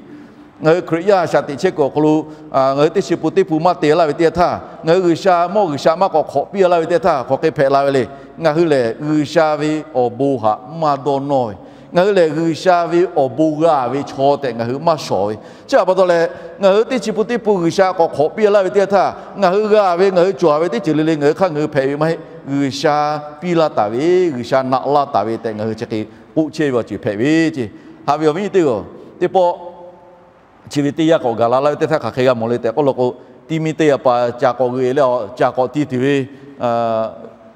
Ngaˬ hui Hkriꞈ yaˇ shaꞈ teꞈ chehˇ kuiˬ awˬ hk'aw lo, ngaˬ hui teˇ chi pun teˇ pun maˇ te laˇ ve teˇ htaˇ, ngaˬ hui G'uiˬsha mawˇ G'uiˬsha maˇ k'awꞈ hk'awꞈ piˇ laˇ ve teˇ htaˇ hk'aˬ hk'e hpehꞈ la ve le. Ngaˬ hui lehˬ G'uiˬsha ve awˬ bon haꞈ maˇ dawˇ nawˇ ve, ngaˬ hui lehˬ G'uiˬsha ve awˬ bon g'a ve chaw tehꞈ ngaˬ hui maˇ shawˍ ve, chi htaꞈ pa taw leh, ngaˬ hui teˇ chi pun teˇ pun G'uiˬsha k'awꞈ hk'awꞈ piˇ laˇ ve teˇ htaˇ, ngaˬ hui g'a ve ngaˬ hui cawˬ ve teˇ ceuˬ le le ngaˬ hui hk'aˇ ngaˬ hui hpehꞈ ve maˇ heˆ. G'uiˬsha piˇ laˇ taˍ ve, G'uiˬsha naꞈ laˇ taˍ ve tehꞈ ngaˬ hui chi hk'e k'oˆ chehˇ ve awˬ ceuˬ hpehꞈ ve ce. Haꞈ ve awˬ viˉ nyi teˇ g'aˇ-oˬ, teˇ pawˆ chi ve teˇ yanˇ k'awꞈ gaˬ la laˇ ve teˇ htaˇ hk'aˬ hk'e g'a mawˬ le tehꞈ k'oˆ law k'o, ti mi te yaꞈ paˍ caˬ k'awꞈ g'euꞈ leh awˬ caˬ k'awꞈ ti tuˬ ve,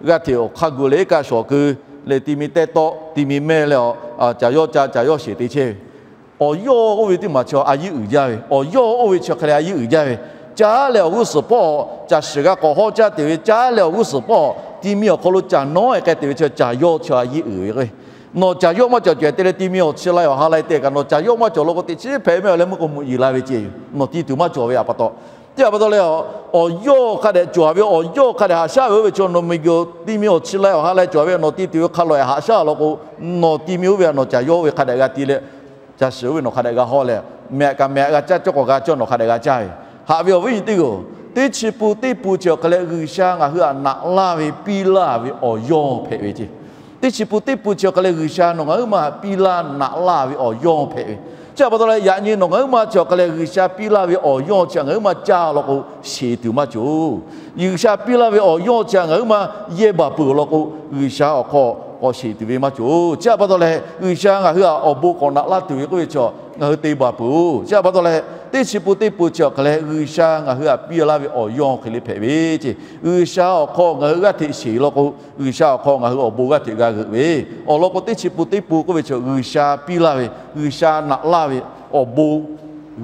g'aˇ hteꞈ awˬ hk'aˇ gu leh iˉ kaˆ shawˍ keu leh ti mi tehˇ tawˆ ti mi mehˇ leh awˬ caˬ yawˇ ca caˬ yawˇ sheˍ te chehˇ ve. Awˬ yawˇ oˇ ve teˇ maˬ chi a yiˉ uiˍ jaˇ ve, awˬ yawˇ oˇ ve chi hk'e leh a yiˉ uiˍ jaˇ ve, caˉ leh awˬ g'uˇ suhˍ pawˆ caˬ shiˍ g'a k'awꞈ hawˉ caˇ te ve, caˉ leh awˬ g'uˇ suhˍ pawˆ ti mi awˬ hk'aw lo caˬ nawˉ e k'ai te ve chi caˬ yawˇ chi a yiˉ uiˍ ve k'o, nawˬ caˬ yawˇ maˇ cawˬ cawˬ te leh ti mi awˬ chi lai awˬ ha lai te kaꞈ nawˬ caˬ yawˇ maˇ cawˬ law k'o, teꞈ chi hpehꞈ mehˆ awˬ leh meuˇ k'o mvuhꞈ yeˬ la ve ce yoˬ. Nawˬ ti tuˬ maˇ cawˬ ve htaꞈ pa taw, chi htaꞈ pa taw leh, awˬ yawˇ hk'a dehꞈ cawˬ ve, awˬ yawˇ hk'a dehꞈ haꞈ shaˉ ve oˇ ve chi nawˬ miˬguiˬ ti mi awˬ chi lai awˬ ha lai cawˬ ve nawˬ ti tuˬ ve hk'a lawꞈ haꞈ shaˉ law k'o, nawˬ ti mi oˇ ve htaꞈ nawˬ caˬ yawˇ oˇ ve hk'a dehꞈ g'a ti leh, caˬ shiˍ oˇ ve nawˬ hk'a dehꞈ g'a hawˇ leh, mehꞈ kaꞈ mehꞈ g'a caˇ, cawˇ k'awꞈ g'a cawˇ nawˬ hk'a dehꞈ g'a caˇ ve. Haꞈ ve awˬ viˉ nyi teˇ g'aˇ-oˬ, teˇ chi pun teˇ pun chi awˬ hk'e leh G'uiˬsha ngaˬ hui htaꞈ naꞈ laˇ ve piˇ laˇ ve awˬ yawˇ hpehꞈ ve ce. Teˇ chi pun teˇ pun chi awˬ hk'e leh G'uiˬsha nawˬ ngaˬ huiˉ ma htaꞈ piˇ laˇ naꞈ laˇ ve awˬ yawˇ hpehꞈ ve. Chi htaꞈ pa taw leh yaꞈ nyi nawˬ ngaˬ huiˉ ma chi awˬ hk'e leh G'uiˬsha piˇ laˇ ve awˬ yawˇ chi ngaˬ huiˉ ma caˇ law k'o, sheˍ tuˬ maˇ cawˬ. G'uiˬsha piˇ laˇ ve awˬ yawˇ chi ngaˬ huiˉ ma yehˇ baˬ peuˬ law k'o, G'uiˬsha awˬ hk'aw k'awꞈ sheˍ tuˬ ve maˇ cawˬ. Chi htaꞈ pa taw leh G'uiˬsha ngaˬ hui htaꞈ awˬ bon k'awꞈ naꞈ laˇ tuˬ ve k'oˆ ve chi ngaˬ hui te baˬ peuˬ-oˬ. Chi htaꞈ pa taw leh teˇ chi pun teˇ pun chi awˬ hk'e leh G'uiˬsha ngaˬ hui htaꞈ piˇ laˇ ve awˬ yawˇ hk'e le hpehꞈ ve ce. G'uiˬsha awˬ hk'aw ngaˬ hui g'aˇ hteꞈ sheˍ law k'o, G'uiˬsha awˬ hk'aw ngaˬ hui awˬ bon g'aˇ hteꞈ g'a g'euꞈ ve, awˬ lawn k'o teˇ chi pun teˇ pun k'oˆ ve chi G'uiˬsha piˇ laˇ ve, G'uiˬsha naꞈ laˇ ve awˬ bon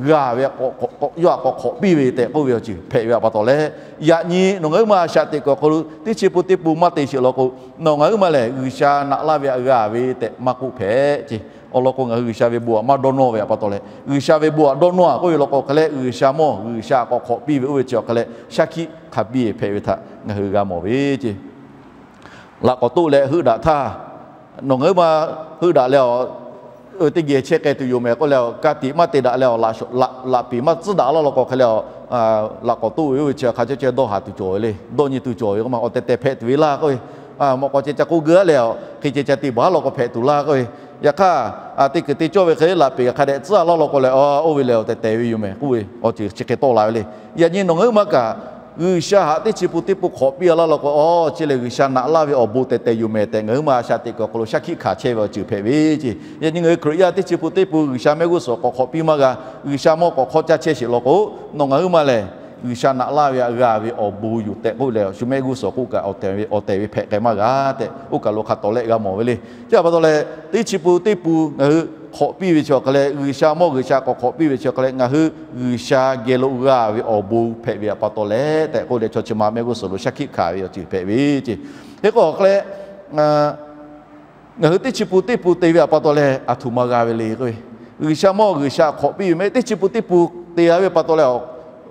g'a ve, yawˇ htaꞈ k'awꞈ k'awꞈ piˇ ve tehꞈ k'oˆ ve awˬ ceuˬ hpehꞈ ve htaꞈ pa taw leh, yaꞈ nyi nawˬ ngaˬ huiˉ ma shaꞈ teꞈ kuiˬ awˬ hk'aw lo teˇ chi pun teˇ pun maˇ te sheˍ law k'o, nawˬ ngaˬ huiˉ ma lehˬ G'uiˬsha naꞈ laˇ ve htaꞈ g'a ve tehꞈ maˇ k'oˆ hpehꞈ ce. Awˬ lawn k'o, ngaˬ hui G'uiˬsha ve bon htaꞈ maˇ dawˇ nawˇ ve htaꞈ pa taw leh, G'uiˬsha ve bon htaꞈ dawˇ nawˇ-a k'oˆ ve law k'o hk'e leh, G'uiˬsha mawˇ G'uiˬsha k'awꞈ hk'awꞈ piˇ ve oˇ ve chi awˬ hk'e leh shaˉ hkiˆ hk'a biˇ hpehꞈ ve htaꞈ ngaˬ hui g'a mawˬ ve ce. Laꞈ k'awꞈ toˆ leh heuˆ daꞈ htaˇ, nawˬ ngaˬ huiˉ ma heuˆ daꞈ leh, teˇ geh chehˇ k'ai tuˬ yoˬ mehˍ k'oˆ leh, ka tiꞈ maˇ te daꞈ leh, laꞈ piˍ maˇ tcuhˉ daꞈ laˇ law k'o hk'e leh, laꞈ k'awꞈ toˆ ve oˇ ve chi hk'a chehˇ chehˇ dawˇ haˍ tuˬ cawˬ ve le. Dawˇ nyi tuˬ cawˬ ve k'o ma, awˬ tehˬ tehˬ hpehꞈ tuˬ ve laˇ k'oˆ ve, mawꞈ k'aw ceh ca k'oˆ geuˆ-a leh, hk'e ceh ca te baˬ law k'o hpehꞈ tuˬ laˇ k'oˆ ve. Yaꞈ hk'aˇ, teˇ kuiˬ te cawˇ ve hk'e laꞈ piˍ hk'a dehꞈ tcuhˉ laˇ law k'o leh, oˇ ve lehˬ awˬ tehˬ tehˬ ve yoˬ mehˍ k'oˆ ve awˬ ceuˬ chi hk'e tawˆ la ve le. Yaꞈ nyi nawˬ ngaˬ huiˉ ma kaꞈ, G'uiˬsha htaꞈ teˇ chi pun teˇ pun hk'awꞈ piˇ laˇ law k'o, chi lehˬ G'uiˬsha naꞈ laˇ ve awˬ bon tehˬ tehˬ yoˬ mehˍ tehꞈ ngaˬ huiˉ ma shaꞈ teꞈ kuiˬ awˬ hk'aw lo shaˉ hkiˆ hkanˍ chehˇ ve awˬ ceuˬ hpehꞈ ve ce. Yaꞈ nyi ngaˬ hui Hkriꞈ yaˇ teˇ chi pun teˇ pun G'uiˬsha mehˆ g'uˇ suhˍ k'awꞈ hk'awꞈ piˇ maˇ g'a, G'uiˬsha mawˇ k'awꞈ hk'awꞈ caˇ chehˇ sheˍ law k'o, nawˬ ngaˬ huiˉ ma lehˬ G'uiˬsha naꞈ laˇ ve htaꞈ g'a ve awˬ bon yoˬ tehꞈ k'oˆ leh, shu mehˆ g'uˇ suhˍ k'oˆ kaꞈ awˬ tehˬ ve awˬ tehˬ ve hpehꞈ k'ai maˇ g'a tehꞈ oˇ kaˬ lo hk'a tawˍ leh g'a mawˬ ve le. Chi htaꞈ pa taw leh, teˇ chi pun teˇ pun ngaˬ hui hk'awꞈ piˇ ve chi awˬ hk'e leh, G'uiˬsha mawˇ G'uiˬsha k'awꞈ hk'awꞈ piˇ ve chi awˬ hk'e leh, ngaˬ hui G'uiˬsha geh lo g'a ve awˬ bon hpehꞈ ve htaꞈ pa taw leh tehꞈ k'oˆ leh, chaw chi ma mehˆ g'uˇ suhˍ lo shaˉ hkiˆ hkanˍ ve awˬ ceuˬ hpehꞈ ve ce. Hk'e k'o awˬ hk'e leh, ngaˬ hui teˇ chi pun teˇ pun te ve htaꞈ pa taw leh aˬ htoꞈ ma g'a ve le k'oˆ ve, G'uiˬsha mawˇ G'uiˬsha hk'awꞈ piˇ ve mehˆ teˇ chi pun teˇ pun te g'a ve pa taw leh,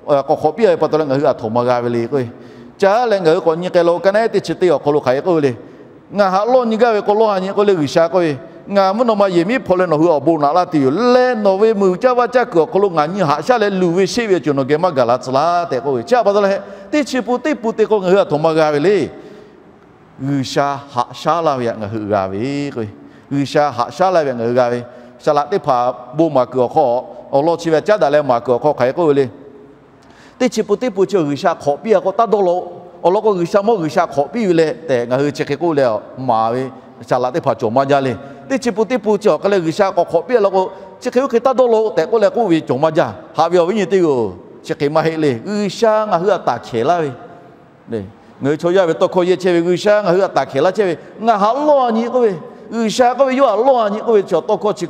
k'awꞈ hk'awꞈ piˇ ve pa taw leh ngaˬ hui aˬ htoꞈ ma g'a ve le k'oˆ ve, caˉ leh ngaˬ hui k'awꞈ nyi k'ai lo ka naˉ teˇ chi teˇ awˬ hk'aw lo hk'aˬ hk'e k'oˆ ve le. Ngaˬ haꞈ lawˇ nyi gaˇ ve k'o lawˇ ha nyi k'oˆ leh G'uiˬsha k'oˆ ve, ngaˬ mvuhˇ naw ma yehˬ miˉ hpaw leh nawˬ hui awˬ bon naꞈ laˇ tuˬ yoˬ leh, nawˬ ve meuꞈ caˇ vaˇ caˇ kuiˬ awˬ hk'aw lo ngaˬ nyi haꞈ shaˉ leh luˬ ve sheˆ ve awˬ ceuˬ nawˬ geh maˇ gaˬ la tcuh laˇ tehꞈ k'oˆ ve. Chi htaꞈ pa taw leh, teˇ chi pun teˇ pun te k'o ngaˬ hui aˬ htoꞈ ma g'a ve le. G'uiˬsha haꞈ shaˉ laˇ ve htaꞈ ngaˬ hui g'a ve k'o, G'uiˬsha haꞈ shaˉ laˇ ve htaꞈ ngaˬ hui g'a ve, saˍ laꞈ teˇ hpaˍ bon maˍ kuiˬ awˬ hk'aw, awˬ lawn chi ve htaꞈ caˉ daꞈ leh maˍ kuiˬ awˬ hk'aw hk'aˬ hk'e k'oˆ ve le. Teˇ chi pun teˇ pun chi G'uiˬsha hk'awꞈ piˇ a k'o taˇ dawˇ law. Awˬ lawn k'o, G'uiˬsha mawˇ G'uiˬsha hk'awꞈ piˇ ve leh tehꞈ ngaˬ hui chi hk'e k'oˆ leh maˍ ve, saˍ laꞈ teˇ hpaˍ cawˬ maˇ jaˇ le. Teˇ chi pun teˇ pun chi awˬ hk'aw leh G'uiˬsha k'awꞈ hk'awꞈ piˇ a law k'o, chi hk'e oˇ hk'e taˇ dawˇ law tehꞈ k'oˆ leh k'oˆ ve cawˬ maˇ jaˇ. Haꞈ ve awˬ viˉ nyi teˇ g'aˇ-oˬ, chi hk'e maˇ heˆ le. G'uiˬsha ngaˬ hui htaꞈ taˍ hkehˍ laˇ ve, ngaˬ hui chaw yaˇ ve tawˇ hkawˇ yehˇ chehˇ ve, G'uiˬsha ngaˬ hui htaꞈ taˍ hkehˍ laˇ chehˇ ve, ngaˬ htaꞈ lawˇ a nyi k'oˆ ve, G'uiˬsha k'oˆ ve yawˇ htaꞈ lawˇ a nyi k'oˆ ve chi tawˇ hkawˇ chi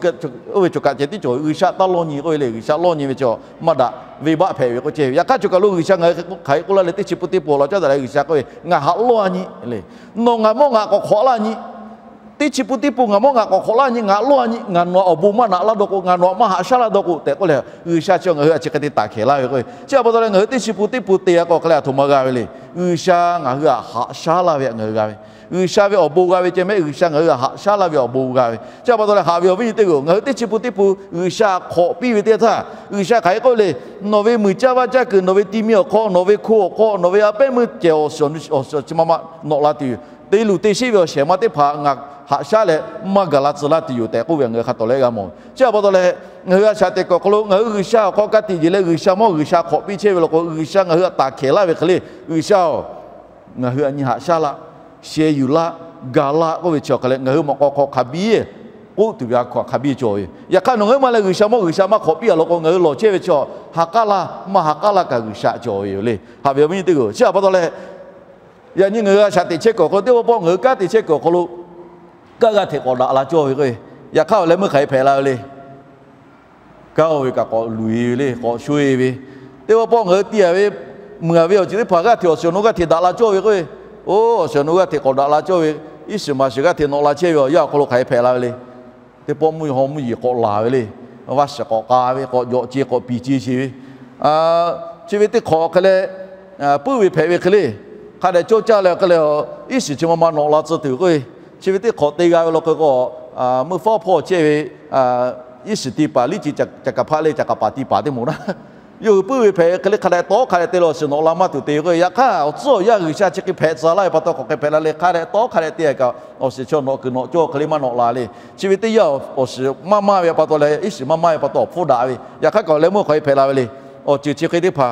oˇ ve cawˬ kaꞈ ceh tiˉ cawˬ ve. G'uiˬsha taˇ lawˇ nyi k'oˆ ve le. G'uiˬsha lawˇ nyi ve chi maˇ daꞈ, venˇbaˆ hpehꞈ ve k'oˆ chehˇ ve. Yaꞈ hk'aˇ cawˬ kaˬ lo G'uiˬsha ngaˬ hui hk'aˬ hk'e k'oˆ laˇ le, teˇ chi pun teˇ pun awˬ lawn caˉ daꞈ leh G'uiˬsha k'oˆ ve, ngaˬ htaꞈ lawˇ a nyi le. Nawˬ ngaˬ mawˇ ngaˬ k'awꞈ hk'awꞈ laˇ nyi. Teˇ chi pun teˇ pun ngaˬ mawˇ ngaˬ k'awꞈ hk'awꞈ laˇ nyi, ngaˬ lawˇ a nyi, ngaˬ nawˬ htaꞈ awˬ bon maˇ naꞈ laˇ dawˇ k'o, ngaˬ nawˬ htaꞈ maˇ haꞈ shaˉ laˇ dawˇ k'o tehꞈ k'oˆ leh, G'uiˬsha chi ngaˬ hui htaꞈ chi hk'e te taˍ hkehˍ laˇ ve k'o, chi a pa taw leh ngaˬ hui teˇ chi pun teˇ pun te a k'o hk'aˬ hk'e le, a htoꞈ ma g'a ve le. G'uiˬsha ngaˬ hui htaꞈ haꞈ shaˉ laˇ ve htaꞈ ngaˬ hui g'a ve, G'uiˬsha ve awˬ bon g'a ve ceh mehˆ. G'uiˬsha ngaˬ hui htaꞈ haꞈ shaˉ laˇ ve awˬ bon g'a ve. Chi a pa taw leh haꞈ ve awˬ viˉ nyi teˇ g'aˇ-oˬ, ngaˬ hui teˇ chi pun teˇ pun G'uiˬsha hk'awꞈ piˇ ve teˇ htaˇ, G'uiˬsha hk'aˬ hk'e k'oˆ le, nawˬ ve muiˬ caˇ vaˇ caˇ kuiˬ, nawˬ ve ti mi awˬ hk'aw, nawˬ ve hko awˬ hk'aw, nawˬ ve a pehˉ meuˇ cehˬ awˬ suhˍ chi ma ma nawꞈ la tuˬ yoˬ. Te luˬ te sheˆ ve awˬ shehˍ ma teˇ hpaˍ ngaˬ haꞈ shaˉ leh maˇ gaˬ la tcuh laˇ tuˬ yoˬ tehꞈ k'oˆ ve ngaˬ hui hk'a tawˍ leh g'a mawˬ. Chi a pa taw leh, ngaˬ hui a shaꞈ teꞈ kuiˬ awˬ hk'aw lo ngaˬ hui G'uiˬsha awˬ hk'aw ka tiꞈ yeˬ leh G'uiˬsha mawˇ G'uiˬsha hk'awꞈ piˇ chehˇ ve law k'o, G'uiˬsha ngaˬ hui htaꞈ taˍ hkehˍ laˇ ve hk'e le. G'uiˬsha-oˬ, ngaˬ hui htaꞈ nyi haꞈ shaˉ laˇ, sheh yuˬ laˇ, gaˬ laˇ k'oˆ ve chi awˬ hk'aˬ leh ngaˬ hui mawꞈ k'aw hk'aw hk'a biˇ k'oˆ tuˬ ve a hkaw aˬ hk'a biˇ cawˬ ve yoˬ. Yaꞈ hk'aˇ nawˬ ngaˬ hui maˇ leh G'uiˬsha mawˇ G'uiˬsha maˇ hk'awꞈ piˇ a law k'o, ngaˬ hui lawˬ chehˇ ve chi ha k'aˉ laˇ, maˇ ha k'aˉ laˇ kaꞈ G'uiˬsha cawˬ ve yoˬ le. Haꞈ ve awˬ viˉ nyi teˇ g'aˇ-oˬ, chi a pa taw leh, yaꞈ nyi ngaˬ hui a shaꞈ teꞈ chehˇ kuiˬ awˬ hk'aw lo, teˇ pawˆ pawˆ ngaˬ hui kanˉ te chehˇ kuiˬ awˬ hk'aw lo, kanˉ g'aˇ hteꞈ k'awꞈ daꞈ la cawˇ ve k'o, yaꞈ hk'aˇ awˬ leh meuˇ hk'aˬ hk'e hpehꞈ la ve le. Kanˉ oˇ ve kaꞈ k'awꞈ luˬ e ve le, k'awꞈ sho e ve. Teˇ pawˆ pawˆ ngaˬ hui ti a ve, meuˬ a ve awˬ ceuˬ teˇ hpaˍ g'aˇ hteꞈ awˬ shiˍ awˬ nu g'aˇ hteꞈ daꞈ la cawˇ ve k'o, oˇ awˬ shiˍ awˬ nu g'aˇ hteꞈ k'awꞈ daꞈ la cawˇ ve, iˉ shiˍ maˍ shiˍ g'aˇ hteꞈ nawꞈ la chehˇ ve awˬ yanˇ awˬ hk'aw lo hk'aˬ hk'e hpehꞈ la ve le. Teˇ pawˆ mvuhˇ yeˬ haw mvuhˇ yeˬ k'awꞈ laˬ ve le. Vaˇ shiˍ k'awꞈ k'a ve, k'awꞈ jawꞈ ce k'awꞈ piˍ ce sheˍ ve. Chi ve teˇ hk'awꞈ hk'e leh, puiˉ ve hpehꞈ ve hk'e le. Hk'a dehꞈ cawˇ caˇ leh hk'e leh, iˉ shiˍ chi ma ma nawꞈ la tcuh tuˬ k'o, chi ve teˇ hk'awꞈ te g'a ve law k'o, meuˇ fawˉ hpawˇ chehˇ ve, iˉ shiˍ ti paˍ liˇ ce caˍ kaˍ hpaˆ le caˍ kaˍ paˍ ti paˍ teˇ moˍ naˉ, yawˇ hui puiˉ ve hpehꞈ hk'e le, hk'a dehꞈ tawˉ hk'a dehꞈ te leh awˬ shiˍ nawꞈ la maˇ tuˬ te ve k'o, yaꞈ hk'aˇ awˬ tcuhˉ awˬ yanˇ G'uiˬsha chi hk'e hpehꞈ tcuh laˇ ve pa taw k'awꞈ hk'e hpehꞈ la le. Hk'a dehꞈ tawˉ hk'a dehꞈ te a kaꞈ, awˬ shiˍ chaw nawꞈ kuiˬ nawꞈ cawˇ hk'e le maˇ nawꞈ la le. Chi ve teˇ yanˇ awˬ shiˍ maˇ maˇ ve pa taw leh, iˉ shiˍ maˇ maˇ ve pa taw awˬ hpfuhˇ daꞈ ve, yaꞈ hk'aˇ kaꞈ awˬ leh meuˇ hk'aˬ hk'e hpehꞈ la ve le. Awˬ ceuˬ chi hk'e teˇ hpaˍ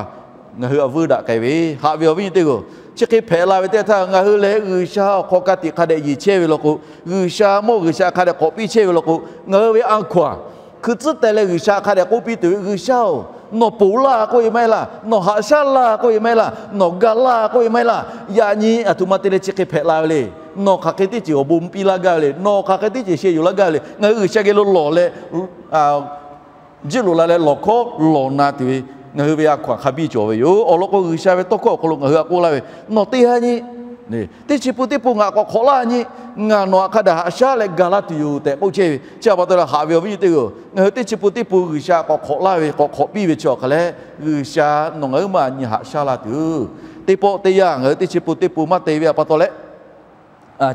ngaˬ hui a vuiˇ daꞈ k'ai ve, haꞈ ve awˬ viˉ nyi teˇ g'aˇ-oˬ, chi hk'e hpehꞈ la ve teˇ htaˇ ngaˬ hui lehˬ G'uiˬsha awˬ hk'aw ka tiꞈ hk'a dehꞈ yeˬ chehˇ ve law k'o, G'uiˬsha mawˇ G'uiˬsha hk'a dehꞈ k'awꞈ piˇ chehˇ ve law k'o, ngaˬ hui ve a hkaw-anˬ hkui tcuhˉ teh leh G'uiˬsha hk'a dehꞈ k'oˆ piˇ tuˬ ve, G'uiˬsha-oˬ, nawˬ ponˬ laˇ k'oˆ ve maˇ heˆ laˇ, nawˬ haꞈ shaˉ laˇ k'oˆ ve maˇ heˆ laˇ, nawˬ ga laˇ k'oˆ ve maˇ heˆ laˇ. Yaꞈ nyi aˬ htoꞈ ma te leh chi hk'e hpehꞈ la ve le. Nawˬ hk'aˬ hk'e teˇ ceuˬ awˬ bon piˇ laˇ gaˇ ve le. Nawˬ hk'aˬ hk'e teˇ ceuˬ sheh yuˬ laˇ gaˇ ve le. Ngaˬ hui G'uiˬsha geh lo lawˬ leh jiˆ loꞈ la leh lawˬ hkawˉ lawˬ na tuˬ ve, ngaˬ hui ve a hkaw-anˬ hk'a biˇ cawˬ ve yoˬ. Awˬ lawn k'o, G'uiˬsha ve tawˇ hkawˇ awˬ hk'aw lo ngaˬ hui htaꞈ k'oˆ laˇ ve, nawˬ teˇ ha nyi, teˇ chi pun teˇ pun ngaˬ k'awꞈ hk'awꞈ laˇ nyi, ngaˬ nawˬ htaꞈ hk'a dehꞈ haꞈ shaˉ leh ga laˇ tuˬ yoˬ tehꞈ k'oˆ chehˇ ve. Chi a pa taw leh haꞈ ve awˬ viˉ nyi teˇ g'aˇ-oˬ, ngaˬ hui teˇ chi pun teˇ pun G'uiˬsha k'awꞈ hk'awꞈ laˇ ve, k'awꞈ hk'awꞈ piˇ ve chi awˬ hk'aˬ lehˬ, G'uiˬsha nawˬ ngaˬ hui maˇ nyi haꞈ shaˉ laˇ tuˬ, teˇ pawˆ teˇ yanˇ ngaˬ hui teˇ chi pun teˇ pun maˇ te ve a pa taw leh,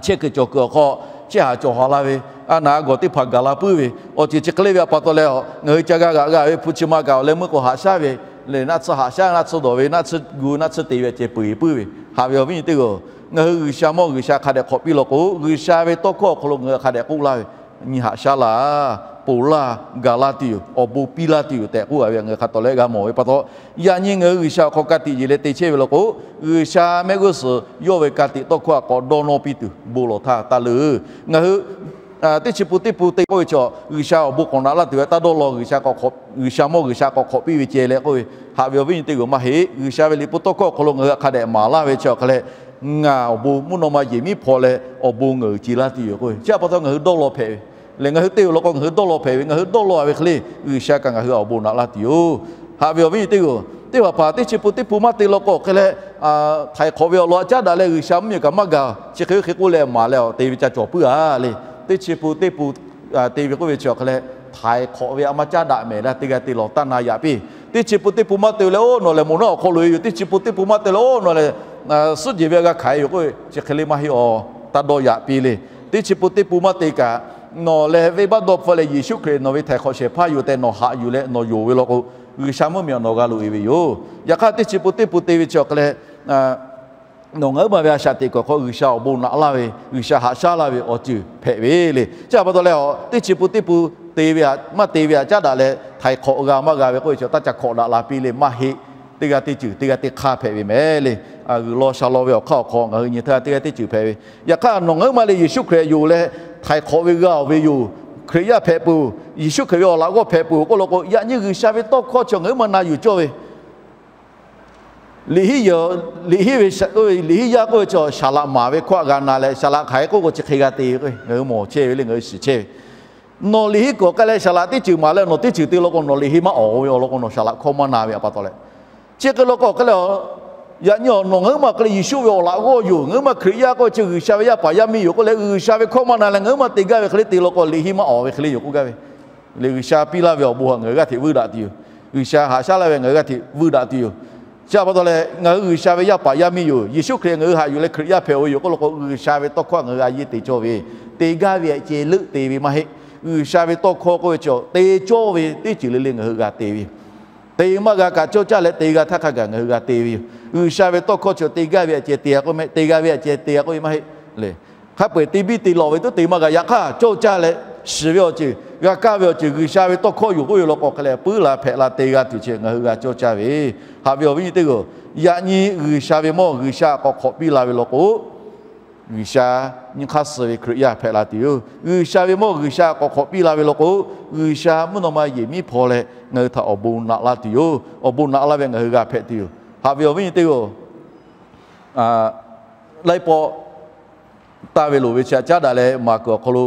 chehˇ kuiˬ cawˬ kuiˬ awˬ hk'aw chehˇ haˍ cawˬ haˍ la ve, a naˍ a gawˬ teˇ hpaˍ gaˬ la puiˉ ve, awˬ ceuˬ chi hk'e le ve a pa taw leh, ngaˬ hui ca g'a g'aꞈ g'a ve hpu chi ma kaꞈ awˬ leh meuˇ k'o haꞈ shaˉ ve, lehˬ naˆ tsuhˇ haꞈ shaˉ, naˆ tsuhˇ dawˬ ve, naˆ tsuhˇ gu, naˆ tsuhˇ te ve ceh peu eˬ puiˉ ve. Haꞈ ve awˬ viˉ nyi teˇ g'aˇ-oˬ, ngaˬ hui G'uiˬsha mawˇ G'uiˬsha hk'a dehꞈ k'awꞈ piˇ law k'o, G'uiˬsha ve tawˇ hkawˇ awˬ hk'aw lo ngaˬ hui hk'a dehꞈ k'oˆ laˇ ve, nyi haꞈ shaˉ laˇ, ponˬ laˇ, gaˬ laˇ tuˬ yoˬ, awˬ bon piˇ laˇ tuˬ yoˬ tehꞈ k'oˆ a ve ngaˬ hui hk'a tawˍ leh g'a mawˬ ve pa taw, yaꞈ nyi ngaˬ hui G'uiˬsha awˬ hk'aw ka tiꞈ yeˬ leh te chehˇ ve law k'o, G'uiˬsha mehˆ g'uˇ suhˍ yawˇ ve ka tiꞈ tawˇ hkawˇ htaꞈ k'awꞈ dawˇ nawˇ piˇ tuˬ bon lawˬ htaˇ taˇ leuˬ. Ngaˬ hui teˇ chi pun teˇ pun te k'oˆ ve chaw, G'uiˬsha awˬ bon k'awꞈ naꞈ laˇ tuˬ ve taˇ dawˇ law, G'uiˬsha mawˇ G'uiˬsha k'awꞈ hk'awꞈ piˇ ve ceh leh k'oˆ ve, haꞈ ve awˬ viˉ nyi teˇ g'aˇ-oˬ, maˇ heˆ. G'uiˬsha ve liꞈ hpu tawˇ hkawˇ awˬ hk'aw lo ngaˬ hui htaꞈ hk'a dehꞈ maˍ laˇ ve chi awˬ hk'aˬ lehˬ, ngaˬ awˬ bon mvuhˇ naw ma yehˬ miˉ hpaw leh awˬ bon ngaˬ uiˍ ce laˇ tuˬ yoˬ k'oˆ ve, chi a pa taw ngaˬ hui dawˇ law hpehꞈ ve. Lehˬ ngaˬ hui te ve law k'o, ngaˬ hui dawˇ law hpehꞈ ve, ngaˬ hui dawˇ law ve hk'e le, G'uiˬsha kaꞈ ngaˬ hui awˬ bon naꞈ laˇ tuˬ yoˬ. Haꞈ ve awˬ viˉ nyi teˇ g'aˇ-oˬ, teˇ hpaˍ hpaˍ teˇ chi pun teˇ pun maˇ te law k'o, hk'e leh htaiˍ hk'awꞈ ve awˬ lawn a caˉ daꞈ leh G'uiˬsha mvuhˇmiˬ kaꞈ maˇ gaˬ, chi hk'e oˇ hk'e k'oˆ leh maˍ leh awˬ te ve ca cawˬ puiˉ a le. Teˇ chi pun teˇ pun te ve k'oˆ ve chi awˬ hk'e leh, htaiˍ hk'awꞈ ve a maˇ caˉ daꞈ mehˍ leh teˇ g'aˇ te lawˬ taˇ na yaꞈ piˇ. Teˇ chi pun teˇ pun maˇ te leh, oˇ nawˬ lehˬ moˬ naˉ awˬ hk'aw loꞈ e yoˬ. Teˇ chi pun teˇ pun maˇ te leh, oˇ nawˬ lehˬ suhˉ jehˬ ve a g'a hkanˍ e yoˬ k'oˆ ve, chi hk'e le maˇ heˆ awˬ. Taˇ dawˇ yaꞈ piˇ le. Teˇ chi pun teˇ pun maˇ te kaꞈ, nawˬ lehˬ venˇbaˆ dawˇ hpfuhˆ leh Yeˍsuˆ Hkriꞈ nawˬ ve htaiˍ hk'awꞈ shehˍ hpaˇ yoˬ tehꞈ nawˬ haꞈ yuˬ leh nawˬ yonˍ ve law k'o, G'uiˬsha mvuhˇmiˬ nawˬ g'a loꞈ e ve yoˬ. Yaꞈ hk'aˇ teˇ chi pun teˇ pun te ve chi awˬ hk'e leh, nawˬ ngaˬ huiˉ ma ve a shaꞈ teꞈ kuiˬ awˬ hk'aw G'uiˬsha awˬ bon naꞈ laˇ ve, G'uiˬsha haꞈ shaˉ laˇ ve awˬ ceuˬ hpehꞈ ve le. Chi a pa taw leh, teˇ chi pun teˇ pun te ve htaꞈ maˇ te ve htaꞈ caˉ daꞈ leh htaiˍ hk'awꞈ g'a maˇ g'a ve k'oˆ ve chi taˇ ca hkawꞈ daꞈ la piˇ le maˇ heˆ. Teˇ g'aˇ teˇ ceuˬ, teˇ g'aˇ teˇ hk'aˇ hpehꞈ ve mehˍ le. G'uiˬ law sha law ve awˬ hk'aˇ awˬ hk'aw ngaˬ hui nyi htaˇ teˇ g'aˇ teˇ ceuˬ hpehꞈ ve. Yaꞈ hk'aˇ nawˬ ngaˬ huiˉ ma le Yeˍsuˆ Hkriꞈ yonˍ leh htaiˍ hk'awꞈ ve g'a-oˬ ve yoˬ. Hkriꞈ yaˇ hpehꞈ peuˬ, Yeˍsuˆ Hkriꞈ ve awˬ laꞈ g'awˇ hpehꞈ peuˬ k'oˆ law k'o, yaꞈ nyi G'uiˬsha ve tawˇ hkawˇ chi ngaˬ huiˉ ma na yuˬ cawˇ ve. Liꞈ hiˉ ve, liꞈ hiˉ yaˇ k'oˆ ve chi shaˍ laꞈ maˍ ve hkawˇ aꞈ g'a na leh, shaˍ laꞈ hk'aˬ hk'e k'oˆ k'o chi hk'e g'a te ve k'o, ngaˬ hui mawˬ chehˇ ve le, ngaˬ hui shiˍ chehˇ ve. Nawˬ liꞈ hiˉ kuiˬ awˬ k'ai leh shaˍ laꞈ teˇ ceuˬ maˍ leh nawˬ teˇ ceuˬ te law k'o, nawˬ liꞈ hiˉ maˇ awˍ ve awˬ lawn k'o, nawˬ shaˍ laꞈ hkawˇ maˇ na ve a pa taw leh, chi hk'e law k'o hk'e leh, yaꞈ nyi awˬ nawˬ ngaˬ huiˉ ma hk'e leh Yeˍsuˆ ve awˬ laꞈ g'awˇ yoˬ. Ngaˬ huiˉ ma Hkriꞈ yaˇ k'oˆ ve chi G'uiˬsha ve yaˇ paˍ yaˇ miˇ yoˬ k'oˆ leh, G'uiˬsha ve hkawˇ maˇ na leh ngaˬ huiˉ ma te gaˇ ve hk'e le te law k'o, liꞈ hiˉ maˇ awˍ ve hk'e le yoˬ k'oˆ gaˇ ve. Lehˬ, G'uiˬsha piˇ laˇ ve awˬ bon htaꞈ ngaˬ hui g'aˇ hteꞈ vuiˇ daꞈ tuˬ yoˬ. G'uiˬsha haꞈ shaˉ laˇ ve ngaˬ hui g'aˇ hteꞈ vuiˇ daꞈ tuˬ yoˬ. Chi a pa taw leh, ngaˬ hui G'uiˬsha ve yaˇ paˍ yaˇ miˇ yoˬ. Yeˍsuˆ Hkriꞈ ngaˬ hui haꞈ yuˬ leh Hkriꞈ yaˇ hpehꞈ-oˬ ve yoˬ k'oˆ law k'o, G'uiˬsha ve tawˇ hkawˇ ngaˬ hui a yeˇ te cawˇ ve, te gaˇ ve htaꞈ ceh leuˆ te ve maˇ heˆ. G'uiˬsha ve tawˇ hkawˇ k'oˆ ve chi te cawˇ ve teˇ ceuˬ le le ngaˬ hui g'a te ve yoˬ. Te maˇ g'a kaꞈ cawˇ caˇ leh te g'a htaˇ hk'a gaˬ ngaˬ hui g'a te ve yoˬ. G'uiˬsha ve tawˇ hkawˇ chi te gaˇ ve htaꞈ ceh te k'oˆ ve, te g'a ve htaꞈ ceh te k'oˆ ve maˇ heˆ le. Hk'a peu-eˬ te biˇ te lawꞈ ve tuˉ te maˇ g'a. Yaꞈ hk'aˇ cawˇ caˇ leh shiˍ ve awˬ ceuˬ, g'a kaˇ ve awˬ ceuˬ G'uiˬsha ve tawˇ hkawˇ yoˬ k'oˆ ve law k'o hk'e leh puiˉ la hpehꞈ la te g'a tuˬ chi ngaˬ hui g'a cawˇ caˇ ve. Haꞈ ve awˬ viˉ nyi teˇ g'aˇ-oˬ, yaꞈ nyi G'uiˬsha ve mawˇ G'uiˬsha k'awꞈ hk'awꞈ piˇ la ve law k'o, G'uiˬsha nyi hk'aˇ suh ve Hkriꞈ yaˇ hpehꞈ la tuˬ yoˬ. G'uiˬsha ve mawˇ G'uiˬsha k'awꞈ hk'awꞈ piˇ la ve law k'o, G'uiˬsha mvuhˇ naw ma yehˬ miˉ hpaw leh ngaˬ hui htaꞈ awˬ bon naꞈ la tuˬ yoˬ. Awˬ bon naꞈ laˇ ve ngaˬ hui g'a hpehꞈ tuˬ yoˬ. Haꞈ ve awˬ viˉ nyi teˇ g'aˇ-oˬ, laiˉ pawˆ taˇ ve loˍ ve chi htaꞈ caˉ daꞈ leh maˍ kuiˬ awˬ hk'aw lo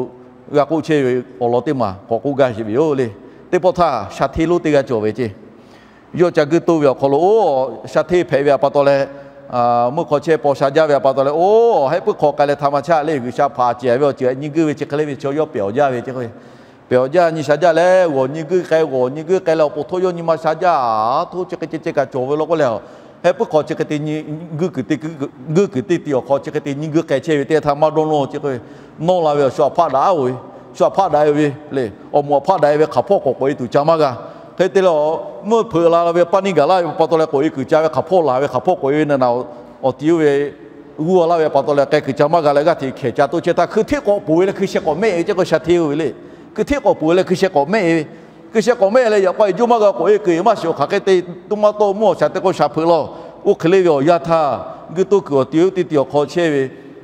g'a k'oˆ chehˇ ve awˬ lawn teˇ maˬ k'awꞈ k'oˆ gaˇ sheˍ ve yoˬ le. Teˇ pawˆ htaˇ shaˍ hteˇ lonˉ teˇ g'aˇ cawˬ ve ceˇ. Yawˇ ca guiˇ toˇ ve awˬ hk'aw lo, oˇ shaˍ hteˇ hpehꞈ ve a pa taw leh, meuˇ hk'aw chehˇ paw sha jaˇ ve a pa taw leh, oˇ hehˆ puiˉ hk'aw k'ai leh htaꞈ ma chaˇ le, G'uiˬsha hpaˍ cehˬ ve awˬ ceuˬ nyi guiˇ ve chi hk'e le ve chaw yawˇ pehˬ awˬ jaˇ ve ceˇ k'o, pehˬ awˬ jaˇ nyi sha jaˇ leh, g'awˬ nyi guiˇ k'ai, g'awˬ nyi guiˇ k'ai leh awˬ po htoˇ yawˇ nyi ma sha jaˇ, a htoˇ chi hk'e ceh ceh kaꞈ cawˬ ve law k'oˆ leh, hehˆ puiˉ hk'aw chi hk'e te nyi guiˇ kuiˬ teˇ, guiˇ kuiˬ teˇ ti awˬ hk'aw chi hk'e te nyi guiˇ k'ai chehˇ ve teˇ htaˇ maˇ dawˇ nawˇ ceˇ k'o, nawˇ la ve awˬ shu htaꞈ hpaˆ daꞈ-oˬ ve, shu htaꞈ hpaˆ daꞈ-e ve le, awˬ moˍ htaꞈ hpaˆ daꞈ-e ve hk'aˬ hpawˇ k'awꞈ k'oꞈ-e tuˬ ca maˇ g'a. Hk'e te leh, meuˇ hpeuꞈ la ve paˇ neˇ gaˬ laˇ ve pa taw leh k'oꞈ-e kuiˬ ca ve hk'aˬ hpawˇ laˬ ve hk'aˬ hpawˇ k'oꞈ-e ve na na, awˬ ti oˇ ve g'uˇ a laˇ ve pa taw leh k'ai kuiˬ ca maˇ g'a leh g'aˇ hteꞈ hkehˬ ca toˇ chehˇ htaˇ, hkui hteˇ k'awꞈ poˬ ve leh hkui sheh k'awꞈ mehˆ ve ceˇ k'o, shaˍ hteˇ oˇ ve le. Hkui hteˇ k'awꞈ poˬ ve leh hkui sheh k'awꞈ mehˆ ve, hkui sheh k'awꞈ mehˆ leh yaꞈ k'aw-e juˇ maˇ g'a k'oꞈ-e kuiˬ maˇ shiˍ-oˬ, hk'aˬ hk'e te tuˇ maˇ tawˆ mvuhˇ awˬ shaˍ te k'o shaˍ hpeuꞈ laˇ-oˬ. Oˇ hk'e le ve awˬ yanˇ htaˇ, guiˇ toˇ kuiˬ awˬ ti oˇ teˇ ti awˬ hk'aw chehˇ ve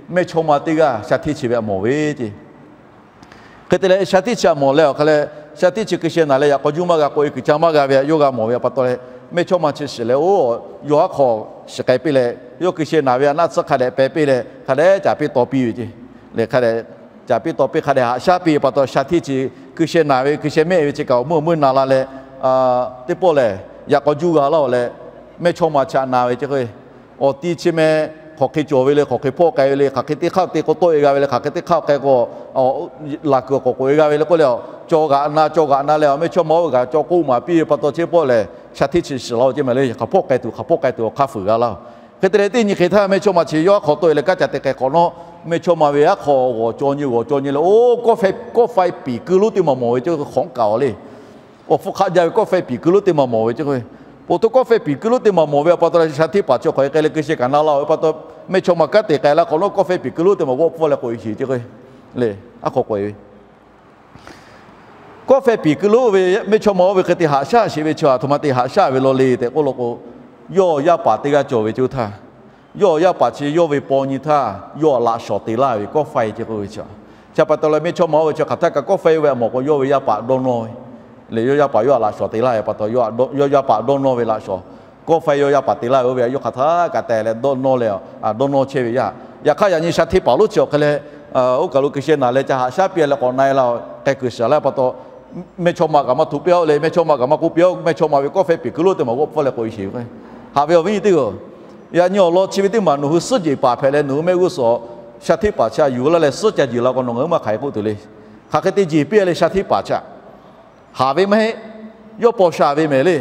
mehˇchawˇma teˇ g'aˇ shaˍ hteˇ chi ve htaꞈ mawˬ ve ceˇ. Hk'e te leh shaˍ hteˇ chi htaꞈ mawˬ leh awˬ hk'a leh, shaˍ hteˇ chi hkui sheh naˍ leh yaꞈ k'aw juˇ maˇ g'a k'oꞈ-e kuiˬ ca maˇ g'a ve htaꞈ yawˇ g'a mawˬ ve a pa taw leh, mehˇchawˇma chi shiˍ leh oˇ yawˇ haˉ hk'aw shiˍ k'ai piˇ leh, yawˇ hkui sheh naˍ ve htaꞈ naˆ tsuhˇ hk'a dehꞈ peh piˇ leh hk'a dehꞈ caˍ piˇ taw piˇ ve ceˇ. Leh hk'a dehꞈ caˍ piˇ taw piˇ hk'a dehꞈ haꞈ shaˉ piˇ ve pa taw, shaˍ hteˇ chi hkui sheh naˍ ve hkui sheh mehˆ ve chi kaꞈ awˬ meuˇ awˬ meuˇ na la leh, teˇ pawˆ lehˬ yaꞈ k'aw juˇ g'a laˇ-oˬ leh, mehˇchawˇma chi htaꞈ na ve ceˇ k'o, awˬ ti chi meh hk'aˬ hk'e cawˬ ve le, hk'aˬ hk'e hpawˇ k'ai ve le, hk'aˬ hk'e teˇ hk'aˇ te k'o tawˆ-e g'a ve le, hk'aˬ hk'e teˇ hk'aˇ k'ai k'o laˬ kuiˬ k'awꞈ k'oꞈ-e g'a ve le k'oˆ leh, cawˬ g'aꞈ na cawˬ g'aꞈ na leh mehˇchawˇma oˇ ve kaꞈ cawˬ k'oˆ maˍ piˇ ve pa taw, chi pawˆ lehˬ shaˍ hteˇ chi shiˍ la-oˬ ceˇ mehˍ le. Hk'aˬ hpawˇ k'ai tuˬ hk'aˬ hpawˇ k'ai tuˬ awˬ hk'aˇ fuiˍ g'a laˇ-oˬ. Hk'e te leh teˇ nyi hk'e htaˇ mehˇchawˇma chi yawˇ haˉ hk'aw tawˆ-e leh kaˉ ca te k'ai hk'awꞈ nawˉ, mehˇchawˇma ve haˉ hk'aw g'awˬ caw nyi g'awˬ caw nyi leh oˇ kawˆ faiˇ piˍ kuiˬ lonˉ teˇ maˬ mawˬ ve ceˇ k'o, hk'awꞈ kaꞈ-oˬ le. Awˬ hpfuhˇ hk'aˆ jaˇ ve kawˆ faiˇ piˍ kuiˬ lonˉ teˇ maˬ mawˬ ve ceˇ k'o, po htoˇ kawˆ faiˇ piˍ kuiˬ lonˉ teˇ maˬ mawˬ ve a pa taw leh shaˍ hteˇ paˍ chi hk'aˬ hk'e k'ai leh hkui sheh kaꞈ na laˇ-oˬ ve pa taw, mehˇchawˇma kaˉ te k'ai laˇ hk'awꞈ nawˉ kawˆ faiˇ piˍ kuiˬ lonˉ teˇ maˬ g'awˆ pfuhˇ leh k'oꞈ-e sheˍ ceˇ k'o, le, haˉ hk'aw k'oꞈ-e ve kawˆ faiˇ piˍ kuiˬ lonˉ ve mehˇchawˇma oˇ ve hk'e te haꞈ shaˉ sheˍ ve chi a htoꞈ ma te haꞈ shaˉ ve law le tehꞈ k'oˆ law k'o, yawˇ yaˇ paˍ teˇ g'aˇ cawˬ ve ceˇ htaˇ, yawˇ yaˇ paˍ chi yawˇ ve paw nyi htaˇ yawˇ htaꞈ laꞈ shawnˍ te laˇ ve kawˆ faiˇ ceˇ k'oˆ ve chi. Chi pa taw leh mehˇchawˇma oˇ ve chi hk'aˬ htaˇ kaꞈ kawˆ faiˇ oˇ ve htaꞈ mawˬ k'o yawˇ ve yaˇ paˍ dawˇ nawˇ ve le. Yawˇ yaˇ paˍ yawˇ htaꞈ laꞈ shawnˍ te laˇ ve pa taw, yawˇ yaˇ paˍ dawˇ nawˇ ve laꞈ shawnˍ, kawˆ faiˇ yawˇ yaˇ paˍ te laˇ ve oˇ ve htaꞈ yawˇ hk'aˬ htaˇ kaꞈ tehˬ leh dawˇ nawˇ leh, dawˇ nawˇ chehˇ ve yaˇ. Yaꞈ hk'aˇ yaꞈ nyi shaˍ hteˇ paˍ lonˉ chi awˬ hk'e leh, oˇ kaˬ lo hkui sheh naˍ leh ca haꞈ shaˉ piˇ leh k'awꞈ na-e la k'ai kuiˬ shiˍ laˇ pa taw, mehˇchawˇma kaꞈ maˇ htoꞈ piˇ-oˆ le, mehˇchawˇma kaꞈ maˇ k'oˆ piˇ-oˆ, mehˇchawˇma ve kawˆ faiˇ piˍ kuiˬ lonˉ teˇ maˬ g'awˆ pfuhˇ leh k'oꞈ-e sheˍ ve. Haꞈ ve awˬ viˉ nyi teˇ g'aˇ, yaꞈ nyi awˬ lawn chi ve teˇ maˬ nawˬ hui suhˉ jeˬ paˍ hpehꞈ leh nawˬ hui mehˆ g'uˇ suhˍ shaˍ hteˇ paˍ chi htaꞈ yuˬ laˇ leh suhˉ ca jeˬ la k'o nawˬ ngaˬ huiˉ maˇ hk'aˬ hk'e k'oˆ tuˬ le. Hk'aˬ hk'e te jeˬ piˇ leh shaˍ hteˇ paˍ chi htaꞈ haˍ ve maˇ heˆ. Yawˇ paw sha ve mehˍ le.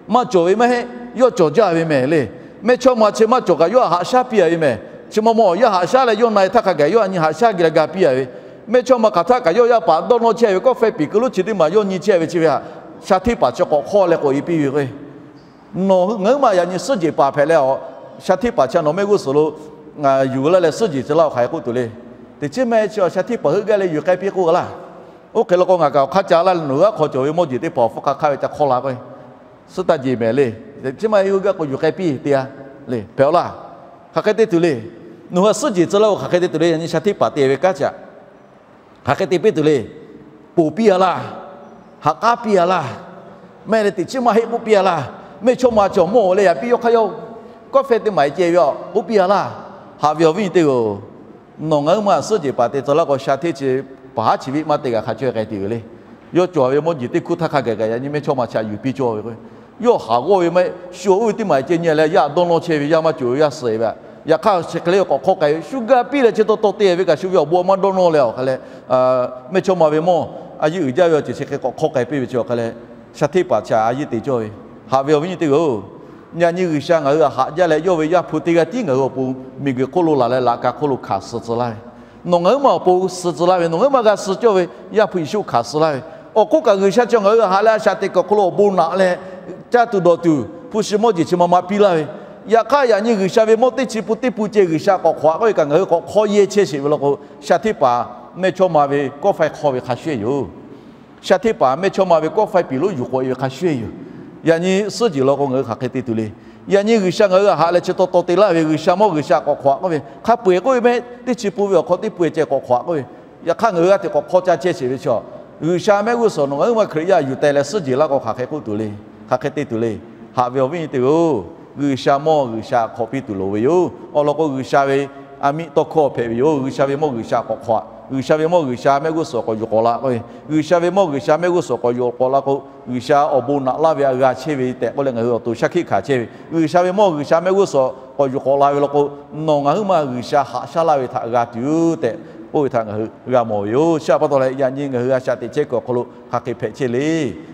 Maˇ cawˬ ve maˇ heˆ. Yawˇ cawˬ jaˇ ve mehˍ le. Mehˇchawˇma chi maˇ cawˬ kaꞈ yawˇ htaꞈ haꞈ shaˉ piˇ-a ve mehˍ. Chi ma ma awˬ yanˇ haꞈ shaˉ leh yawˇ na-e htaˇ hk'a gaˬ yawˇ htaꞈ nyi haꞈ shaˉ geh leh ga piˇ-a ve. Mehˇchawˇma hk'aˬ htaˇ kaꞈ yawˇ yaˇ paˍ dawˇ nawˇ chehˇ ve kawˆ faiˇ piˍ kuiˬ lonˉ chi teˇ maˬ yawˇ nyi chehˇ ve chi ve htaꞈ shaˍ hteˇ paˍ chi k'awꞈ hk'awˇ leh k'oꞈ-e piˇ ve k'o, nawˬ ngaˬ huiˉ maˇ yaꞈ nyi suhˉ jeˬ paˍ hpehꞈ leh a, shaˍ hteˇ paˍ chi nawˬ mehˆ g'uˇ suhˍ lo ngaˬ yuˬ laˇ leh suhˉ jeˬ tcuh laˇ-oˬ hk'aˬ hk'e k'oˆ tuˬ le. Teˇ chiˉ maˇ heˆ chi awˬ sha hteˇ paˍ heuˆ gaˇ leh yuˬ k'ai piˇ k'oˆ laˇ. Oˇ hk'e law k'o ngaˬ kaꞈ awˬ hk'aˇ ca laˇ leh nawˬ hui aˉ hk'aw cawˬ ve mawˇ jeˬ teˇ hpaˍ awˬ hpfuhˇ hk'a hk'aˇ ve ca hk'awˇ la k'o, suhˉ taˇ jeˬ mehˍ le. Teˇ chiˉ maˇ heˆ heuˆ gaˇ k'o yuˬ k'ai piˇ te-a le, hpehꞈ-aw laˇ. Hk'aˬ hk'e te tuˬ le. Nawˬ hui suhˉ jeˬ tcuh laˇ-oˬ hk'aˬ hk'e te tuˬ le. Yaꞈ nyi sha hteˇ paˍ te ve kanˉ chi htaꞈ hk'aˬ hk'e te piˇ tuˬ le. Ponˬ piˇ-a laˇ. Ha k'aˉ piˇ-a laˇ. Mehˆ leh teˇ chiˉ maˇ heˆ k'oˆ piˇ-a laˇ. Mehˇchawˇma cawˬ mawˇ leh yaꞈ piˇ yawˇ hk'aˇ yawˇ kawˆ feh teˇ maˍ ceh ve-a k'oˆ piˇ-a laˇ. Haꞈ ve awˬ viˉ nyi teˇ-oˬ, nawˬ ngaˬ huiˉ ma suhˉ jeˬ paˍ te tcuh laˇ k'o, sha hteˇ chi paˍ haˉ chi viˆ maˇ te kaꞈ hk'a chaweh k'ai tuˬ yoˬ le. Yawˇ cawˬ ve mawˇ jeˬ teˇ hkuˇ htaˇ hk'a gaˬ kaꞈ yaꞈ nyi mehˇchawˇma chi htaꞈ yuˬ piˇ cawˇ ve k'o, yawˇ haˍ g'awˇ ve maˇ heˆ. Shu oˇ ve teˇ maˍ ceh nyi leh yaˇ dawˇ nawˇ chehˇ ve, yaˇ maˇ cawˬ ve yaˇ suh-eˬ ve, yaꞈ hk'aˇ chi hk'e le k'awꞈ hk'awˇ k'ai ve, shu gaˇ piˇ leh chi taw taw te ve kaꞈ shu ve awˬ bon maˇ dawˇ nawˇ leh awˬ hk'a leh, mehˇchawˇma ve mawˇ a yeˇ uiˍ jaˇ ve awˬ ceuˬ chi hk'e k'awꞈ hk'awˇ k'ai piˇ ve chi awˬ hk'a leh, sha hteˇ paˍ chi htaꞈ a yeˇ te cawˇ ve. Haꞈ ve awˬ viˉ nyi teˇ-oˬ, yaꞈ nyi G'uiˬsha ngaˬ hui htaꞈ haꞈ jaˇ leh yawˇ ve Yaˇ hpu teˇ g'aˇ tiˉ ngaˬ hui awˬ pon miˬguiˬ hk'oˆ lo laˬ leh laꞈ ka hk'oˆ lo hkanˍ suh tcuh laˇ ve, nawˬ ngaˬ huiˉ ma awˬ pon suh tcuh laˇ ve, nawˬ ngaˬ huiˉ ma g'a suh cawˇ ve Yaˇ hpu Yeˍsuˆ hkanˍ suh laˇ ve, awˬ hk'oˆ kaꞈ G'uiˬsha chi ngaˬ hui htaꞈ haꞈ leh a shaꞈ teꞈ kuiˬ awˬ hk'aw lo awˬ bon naꞈ leh caˇ tuˬ dawˬ tuˬ hpu shi mawˇ jeˬ chi ma ma piˇ laˇ ve, yaꞈ hk'aˇ yaꞈ nyi G'uiˬsha ve mawˇ teˇ chi pun teˇ pun ceh G'uiˬsha k'awꞈ hk'awꞈ k'oˆ ve kaꞈ ngaˬ hui k'awꞈ hk'awˇ yehˇ chehˇ sheˍ ve law k'o, sha hteˇ paˍ mehˇchawˇma ve kawˆ faiˇ hk'aw ve hk'a shuˍ yoˬ. Sha hteˇ paˍ mehˇchawˇma ve kawˆ faiˇ piˍ lonˉ yuˬ k'awꞈ-e ve hk'a shuˍ yoˬ. Yaꞈ nyi suhˉ jeˬ law k'o ngaˬ hui hk'aˬ hk'e te tuˬ le. Yaꞈ nyi G'uiˬsha ngaˬ hui htaꞈ haꞈ leh chi taw taw te laˇ ve, G'uiˬsha mawˇ G'uiˬsha k'awꞈ hk'awꞈ k'oˆ ve, hk'a peu-eˬ k'oˆ ve mehˆ teˇ chi pun ve awˬ hk'aw teˇ pun-eˬ ceh k'awꞈ hk'awꞈ k'oˆ ve, yaꞈ hk'aˇ ngaˬ hui g'aˇ hteꞈ k'awꞈ hk'awˇ caˇ chehˇ sheˍ ve chi, G'uiˬsha mehˆ g'uˇ suhˍ nawˬ ngaˬ huiˉ ma Hkriꞈ yaˇ yuˬ teh leh suhˉ jeˬ laˇ k'o hk'aˬ hk'e k'oˆ tuˬ le. Hk'aˬ hk'e te tuˬ le. Haꞈ ve awˬ viˉ nyi teˇ-oˬ, G'uiˬsha mawˇ G'uiˬsha hk'awꞈ piˇ tuˬ loˍ ve yoˬ. Awˬ lawn k'o G'uiˬsha ve a miˆ tawˇ hkawˇ hpehꞈ ve yoˬ. G'uiˬsha ve mawˇ G'uiˬsha k'awꞈ hk'awꞈ, G'uiˬsha ve mawˇ G'uiˬsha mehˆ g'uˇ suhˍ k'awꞈ yuˬ k'awꞈ la k'oˆ ve, G'uiˬsha ve mawˇ G'uiˬsha mehˆ g'uˇ suhˍ k'awꞈ yuˬ k'awꞈ la k'o, G'uiˬsha awˬ bon naꞈ laˇ ve htaꞈ g'a chehˇ ve tehꞈ k'oˆ leh ngaˬ hui awˬ to shaˉ hkiˆ hkanˍ chehˇ ve, G'uiˬsha ve mawˇ G'uiˬsha mehˆ g'uˇ suhˍ k'awꞈ yuˬ k'awꞈ la ve law k'o, nawˬ ngaˬ huiˉ ma G'uiˬsha haꞈ shaˉ laˇ ve htaꞈ g'a tuˬ yoˬ tehꞈ k'oˆ ve htaꞈ ngaˬ hui g'a mawˬ ve yoˬ. Chi htaꞈ pa taw leh yaꞈ nyi ngaˬ hui a shaꞈ teꞈ chehˇ kuiˬ awˬ hk'aw lo hk'aˬ hk'e hpehꞈ chehˇ le.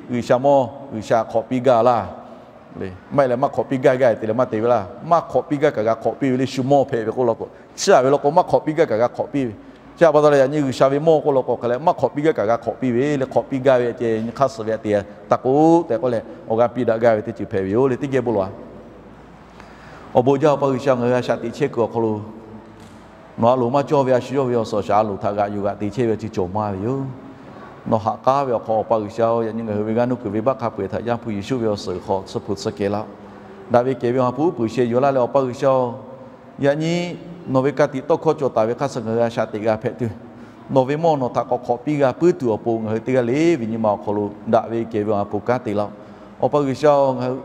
G'uiˬsha mawˇ G'uiˬsha hk'awꞈ piˇ gaˇ laˇ. Maˇ heˆ leh maˇ hk'awꞈ piˇ gaˇ gaˇ te leh maˇ te ve laˇ. Maˇ hk'awꞈ piˇ gaˇ kaꞈ g'a hk'awꞈ piˇ ve le. Shu mawˇ hpehꞈ ve k'oˆ law k'o, chiˇ aꞈ ve law k'o maˇ hk'awꞈ piˇ gaˇ kaꞈ g'a hk'awꞈ piˇ ve. Chi htaꞈ pa taw leh yaꞈ nyi G'uiˬsha ve mawˇ k'oˆ law k'o hk'a leh maˇ hk'awꞈ piˇ gaˇ kaꞈ g'a hk'awꞈ piˇ ve le. Hk'awꞈ piˇ gaˇ ve ceh nyi hk'aˇ suh ve htaꞈ te taˍ k'o tehꞈ k'oˆ leh awˬ g'aˇ piˇ daꞈ gaˇ ve teˇ ceuˬ hpehꞈ ve yoˬ le. Teˇ geh bon lawˬ-a. Awˬ bon jaˇ Awˬ pa G'uiˬsha, ngaˬ hui a shaꞈ teꞈ chehˇ kuiˬ awˬ hk'aw lo nawˬ a loˍ maˇ cawˇ ve a shu yawˇ ve awˬ suhˍ awˬ shaˍ a loˍ htaꞈ g'aꞈ yuˬ g'aꞈ te chehˇ ve awˬ ceuˬ cawˬ maˇ ve yoˬ. Nawˬ haꞈ k'aˉ ve awˬ hk'aw Awˬ pa G'uiˬsha-oˬ, yaꞈ nyi ngaˬ hui ve g'aˇ nuˇ kuiˬ venˇbaˆ hk'a peu-eˬ htaꞈ Yaˇ hpu Yeˍsuˆ ve awˬ suhˍ hk'aw tsuhˇ hpu tsuhˇ kehˬ laˇ-oˆ. Daꞈ ve kehˬ ve Awˬ ha hpu uˉ peunˍ sheh yuˬ laˇ leh Awˬ pa G'uiˬsha-oˬ, yaꞈ nyi nawˬ ve ka tiꞈ tawˇ hkawˇ cawˬ taˍ ve hk'aˇ suh ngaˬ hui a shaꞈ teꞈ g'a hpehꞈ tuˬ, nawˬ ve mawˇ nawˬ htaꞈ k'awꞈ hk'awꞈ piˇ g'a puiˉ tuˬ awˬ pon ngaˬ hui teˇ g'aˇ le ve nyi ma awˬ hk'aw lo daꞈ ve kehˬ ve Awˬ ha hpu kanˉ te laˇ-oˆ. Awˬ pa G'uiˬsha-oˬ,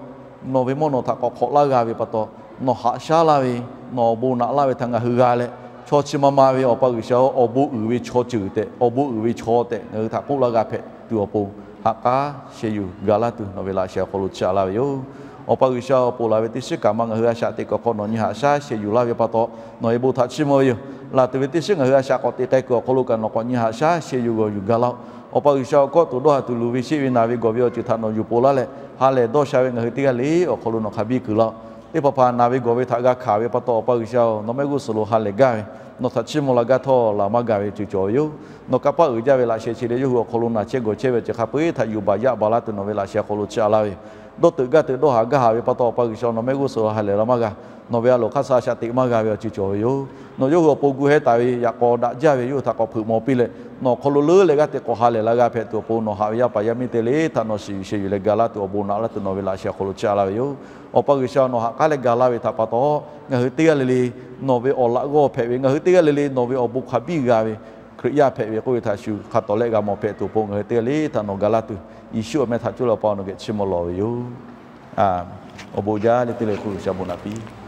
nawˬ ve mawˇ nawˬ htaꞈ k'awꞈ hk'awꞈ laˇ g'a ve pa taw, nawˬ haꞈ shaˉ laˇ ve, nawˬ awˬ bon naꞈ laˇ ve htaꞈ ngaˬ hui g'a leh, chaw chi ma ma ve Awˬ pa G'uiˬsha-oˬ, awˬ bon uiˍ ve chaw ceuˬ tehꞈ, awˬ bon uiˍ ve chaw tehꞈ ngaˬ hui htaꞈ k'oˆ laˇ g'a hpehꞈ tuˬ awˬ pon, haꞈ k'aˉ sheh yuˬ ga laˇ tuˬ nawˬ ve laꞈ sheh awˬ hk'aw lo chiˇ aꞈ laˇ ve yoˬ. Awˬ pa G'uiˬsha-oˬ, ponˬ laˬ ve teˇ shiˉ kaꞈ ma ngaˬ hui a shaꞈ teꞈ kuiˬ awˬ hk'aw nawˬ nyi haꞈ shaˉ sheh yuˬ laˇ ve pa taw, nawˬ ve bon htaꞈ chiˇ mvuh ve yoˬ. Laˬ tuˬ ve teˇ shiˉ ngaˬ hui a shaꞈ k'awꞈ teꞈ k'ai kuiˬ awˬ hk'aw lo kaꞈ nawˬ k'awꞈ nyi haꞈ shaˉ sheh yuˬ g'awˬ yuˬ ga laˇ-oˆ. Awˬ pa G'uiˬsha-oˬ, kawˆ tuˬ dawˇ haˍ tuˬ luˬ ve sheˆ ve naˬ ve gawˬ ve awˬ ceuˬ htaꞈ nawˬ yuˬ ponˬ laˇ leh, ha lehˬ dawˇ sha ve ngaˬ hui teˇ g'aˇ le awˬ hk'aw lo nawˬ hk'a biˇ kuiˬ laˇ-oˆ. Teˇ hpaˍ hpaˍ naˬ ve gawˬ ve htaꞈ g'a hkanˍ ve pa taw, Awˬ pa G'uiˬsha-oˬ, nawˬ mehˆ g'uˇ suhˍ lo ha lehˬ gaˇ ve, nawˬ htaꞈ chiˇ mvuh la gaˇ htawˇ laˬ maˇ gaˬ ve awˬ ceuˬ cawˬ ve yoˬ. Nawˬ kanˇ paˆ uiˍ jaˇ ve laꞈ sheh chi leh yawˇ hui awˬ hk'aw lo naˬ chehˇ gawˬ chehˇ ve awˬ ceuˬ hk'a peu-eˬ htaꞈ yuˬ baˬ yaˇ baˬ laˇ tuˬ nawˬ ve laꞈ sheh awˬ hk'aw lo chiˇ aꞈ laˇ ve yoˬ. Dawˇ teuꞈ gaˇ teuꞈ dawˇ haˍ gaˇ haˍ ve pa taw, Awˬ pa G'uiˬsha-oˬ, nawˬ mehˆ g'uˇ suhˍ lo ha lehˬ la maˇ g'a. Nawˬ ve a loˍ hk'aˇ suh a shaꞈ teꞈ maˇ g'a ve awˬ ceuˬ cawˬ ve yoˬ. Nawˬ yawˇ hui awˬ pon gu heh taˍ ve yaꞈ k'aw daꞈ jaˇ ve yawˇ hui htaꞈ k'awꞈ hpeuꞈ maw piˇ leh, nawˬ awˬ hk'aw lo leuˉ leh g'aˇ teꞈ k'awꞈ ha lehˬ la g'a hpehꞈ tuˬ awˬ pon, nawˬ haꞈ ve yaˇ paˍ yaˇ miˇ teˇ le htaꞈ nawˬ shiˍ yuˬ sheh yuˬ leh ga laˇ tuˬ awˬ bon naꞈ laˇ tuˬ nawˬ ve laꞈ sheh awˬ hk'aw lo chiˇ aꞈ laˇ ve yoˬ. Awˬ pa G'uiˬsha, nawˬ ha k'aˉ leh ga laˇ ve htaꞈ pa taw, ngaˬ hui teˇ g'aˇ le le nawˬ ve awˬ laꞈ g'awˇ hpehꞈ ve, ngaˬ hui teˇ g'aˇ le le nawˬ ve awˬ bon hk'a biˇ g'a ve Hkriꞈ yaˇ hpehꞈ ve k'oˆ ve htaꞈ shu hk'a tawˍ leh g'a mawˬ hpehꞈ tuˬ awˬ pon, ngaˬ hui teˇ g'aˇ le htaꞈ nawˬ ga laˇ tuˬ, Yeˍsuˆ awˬ meh htaꞈ cuˇ leh Awˬ pa nawˬ geh chiˇ mvuh lawˬ ve yoˬ. Awˬ bon jaˇ le teˇ le hk'oˆ G'uiˬsha bon naꞈ piˇ.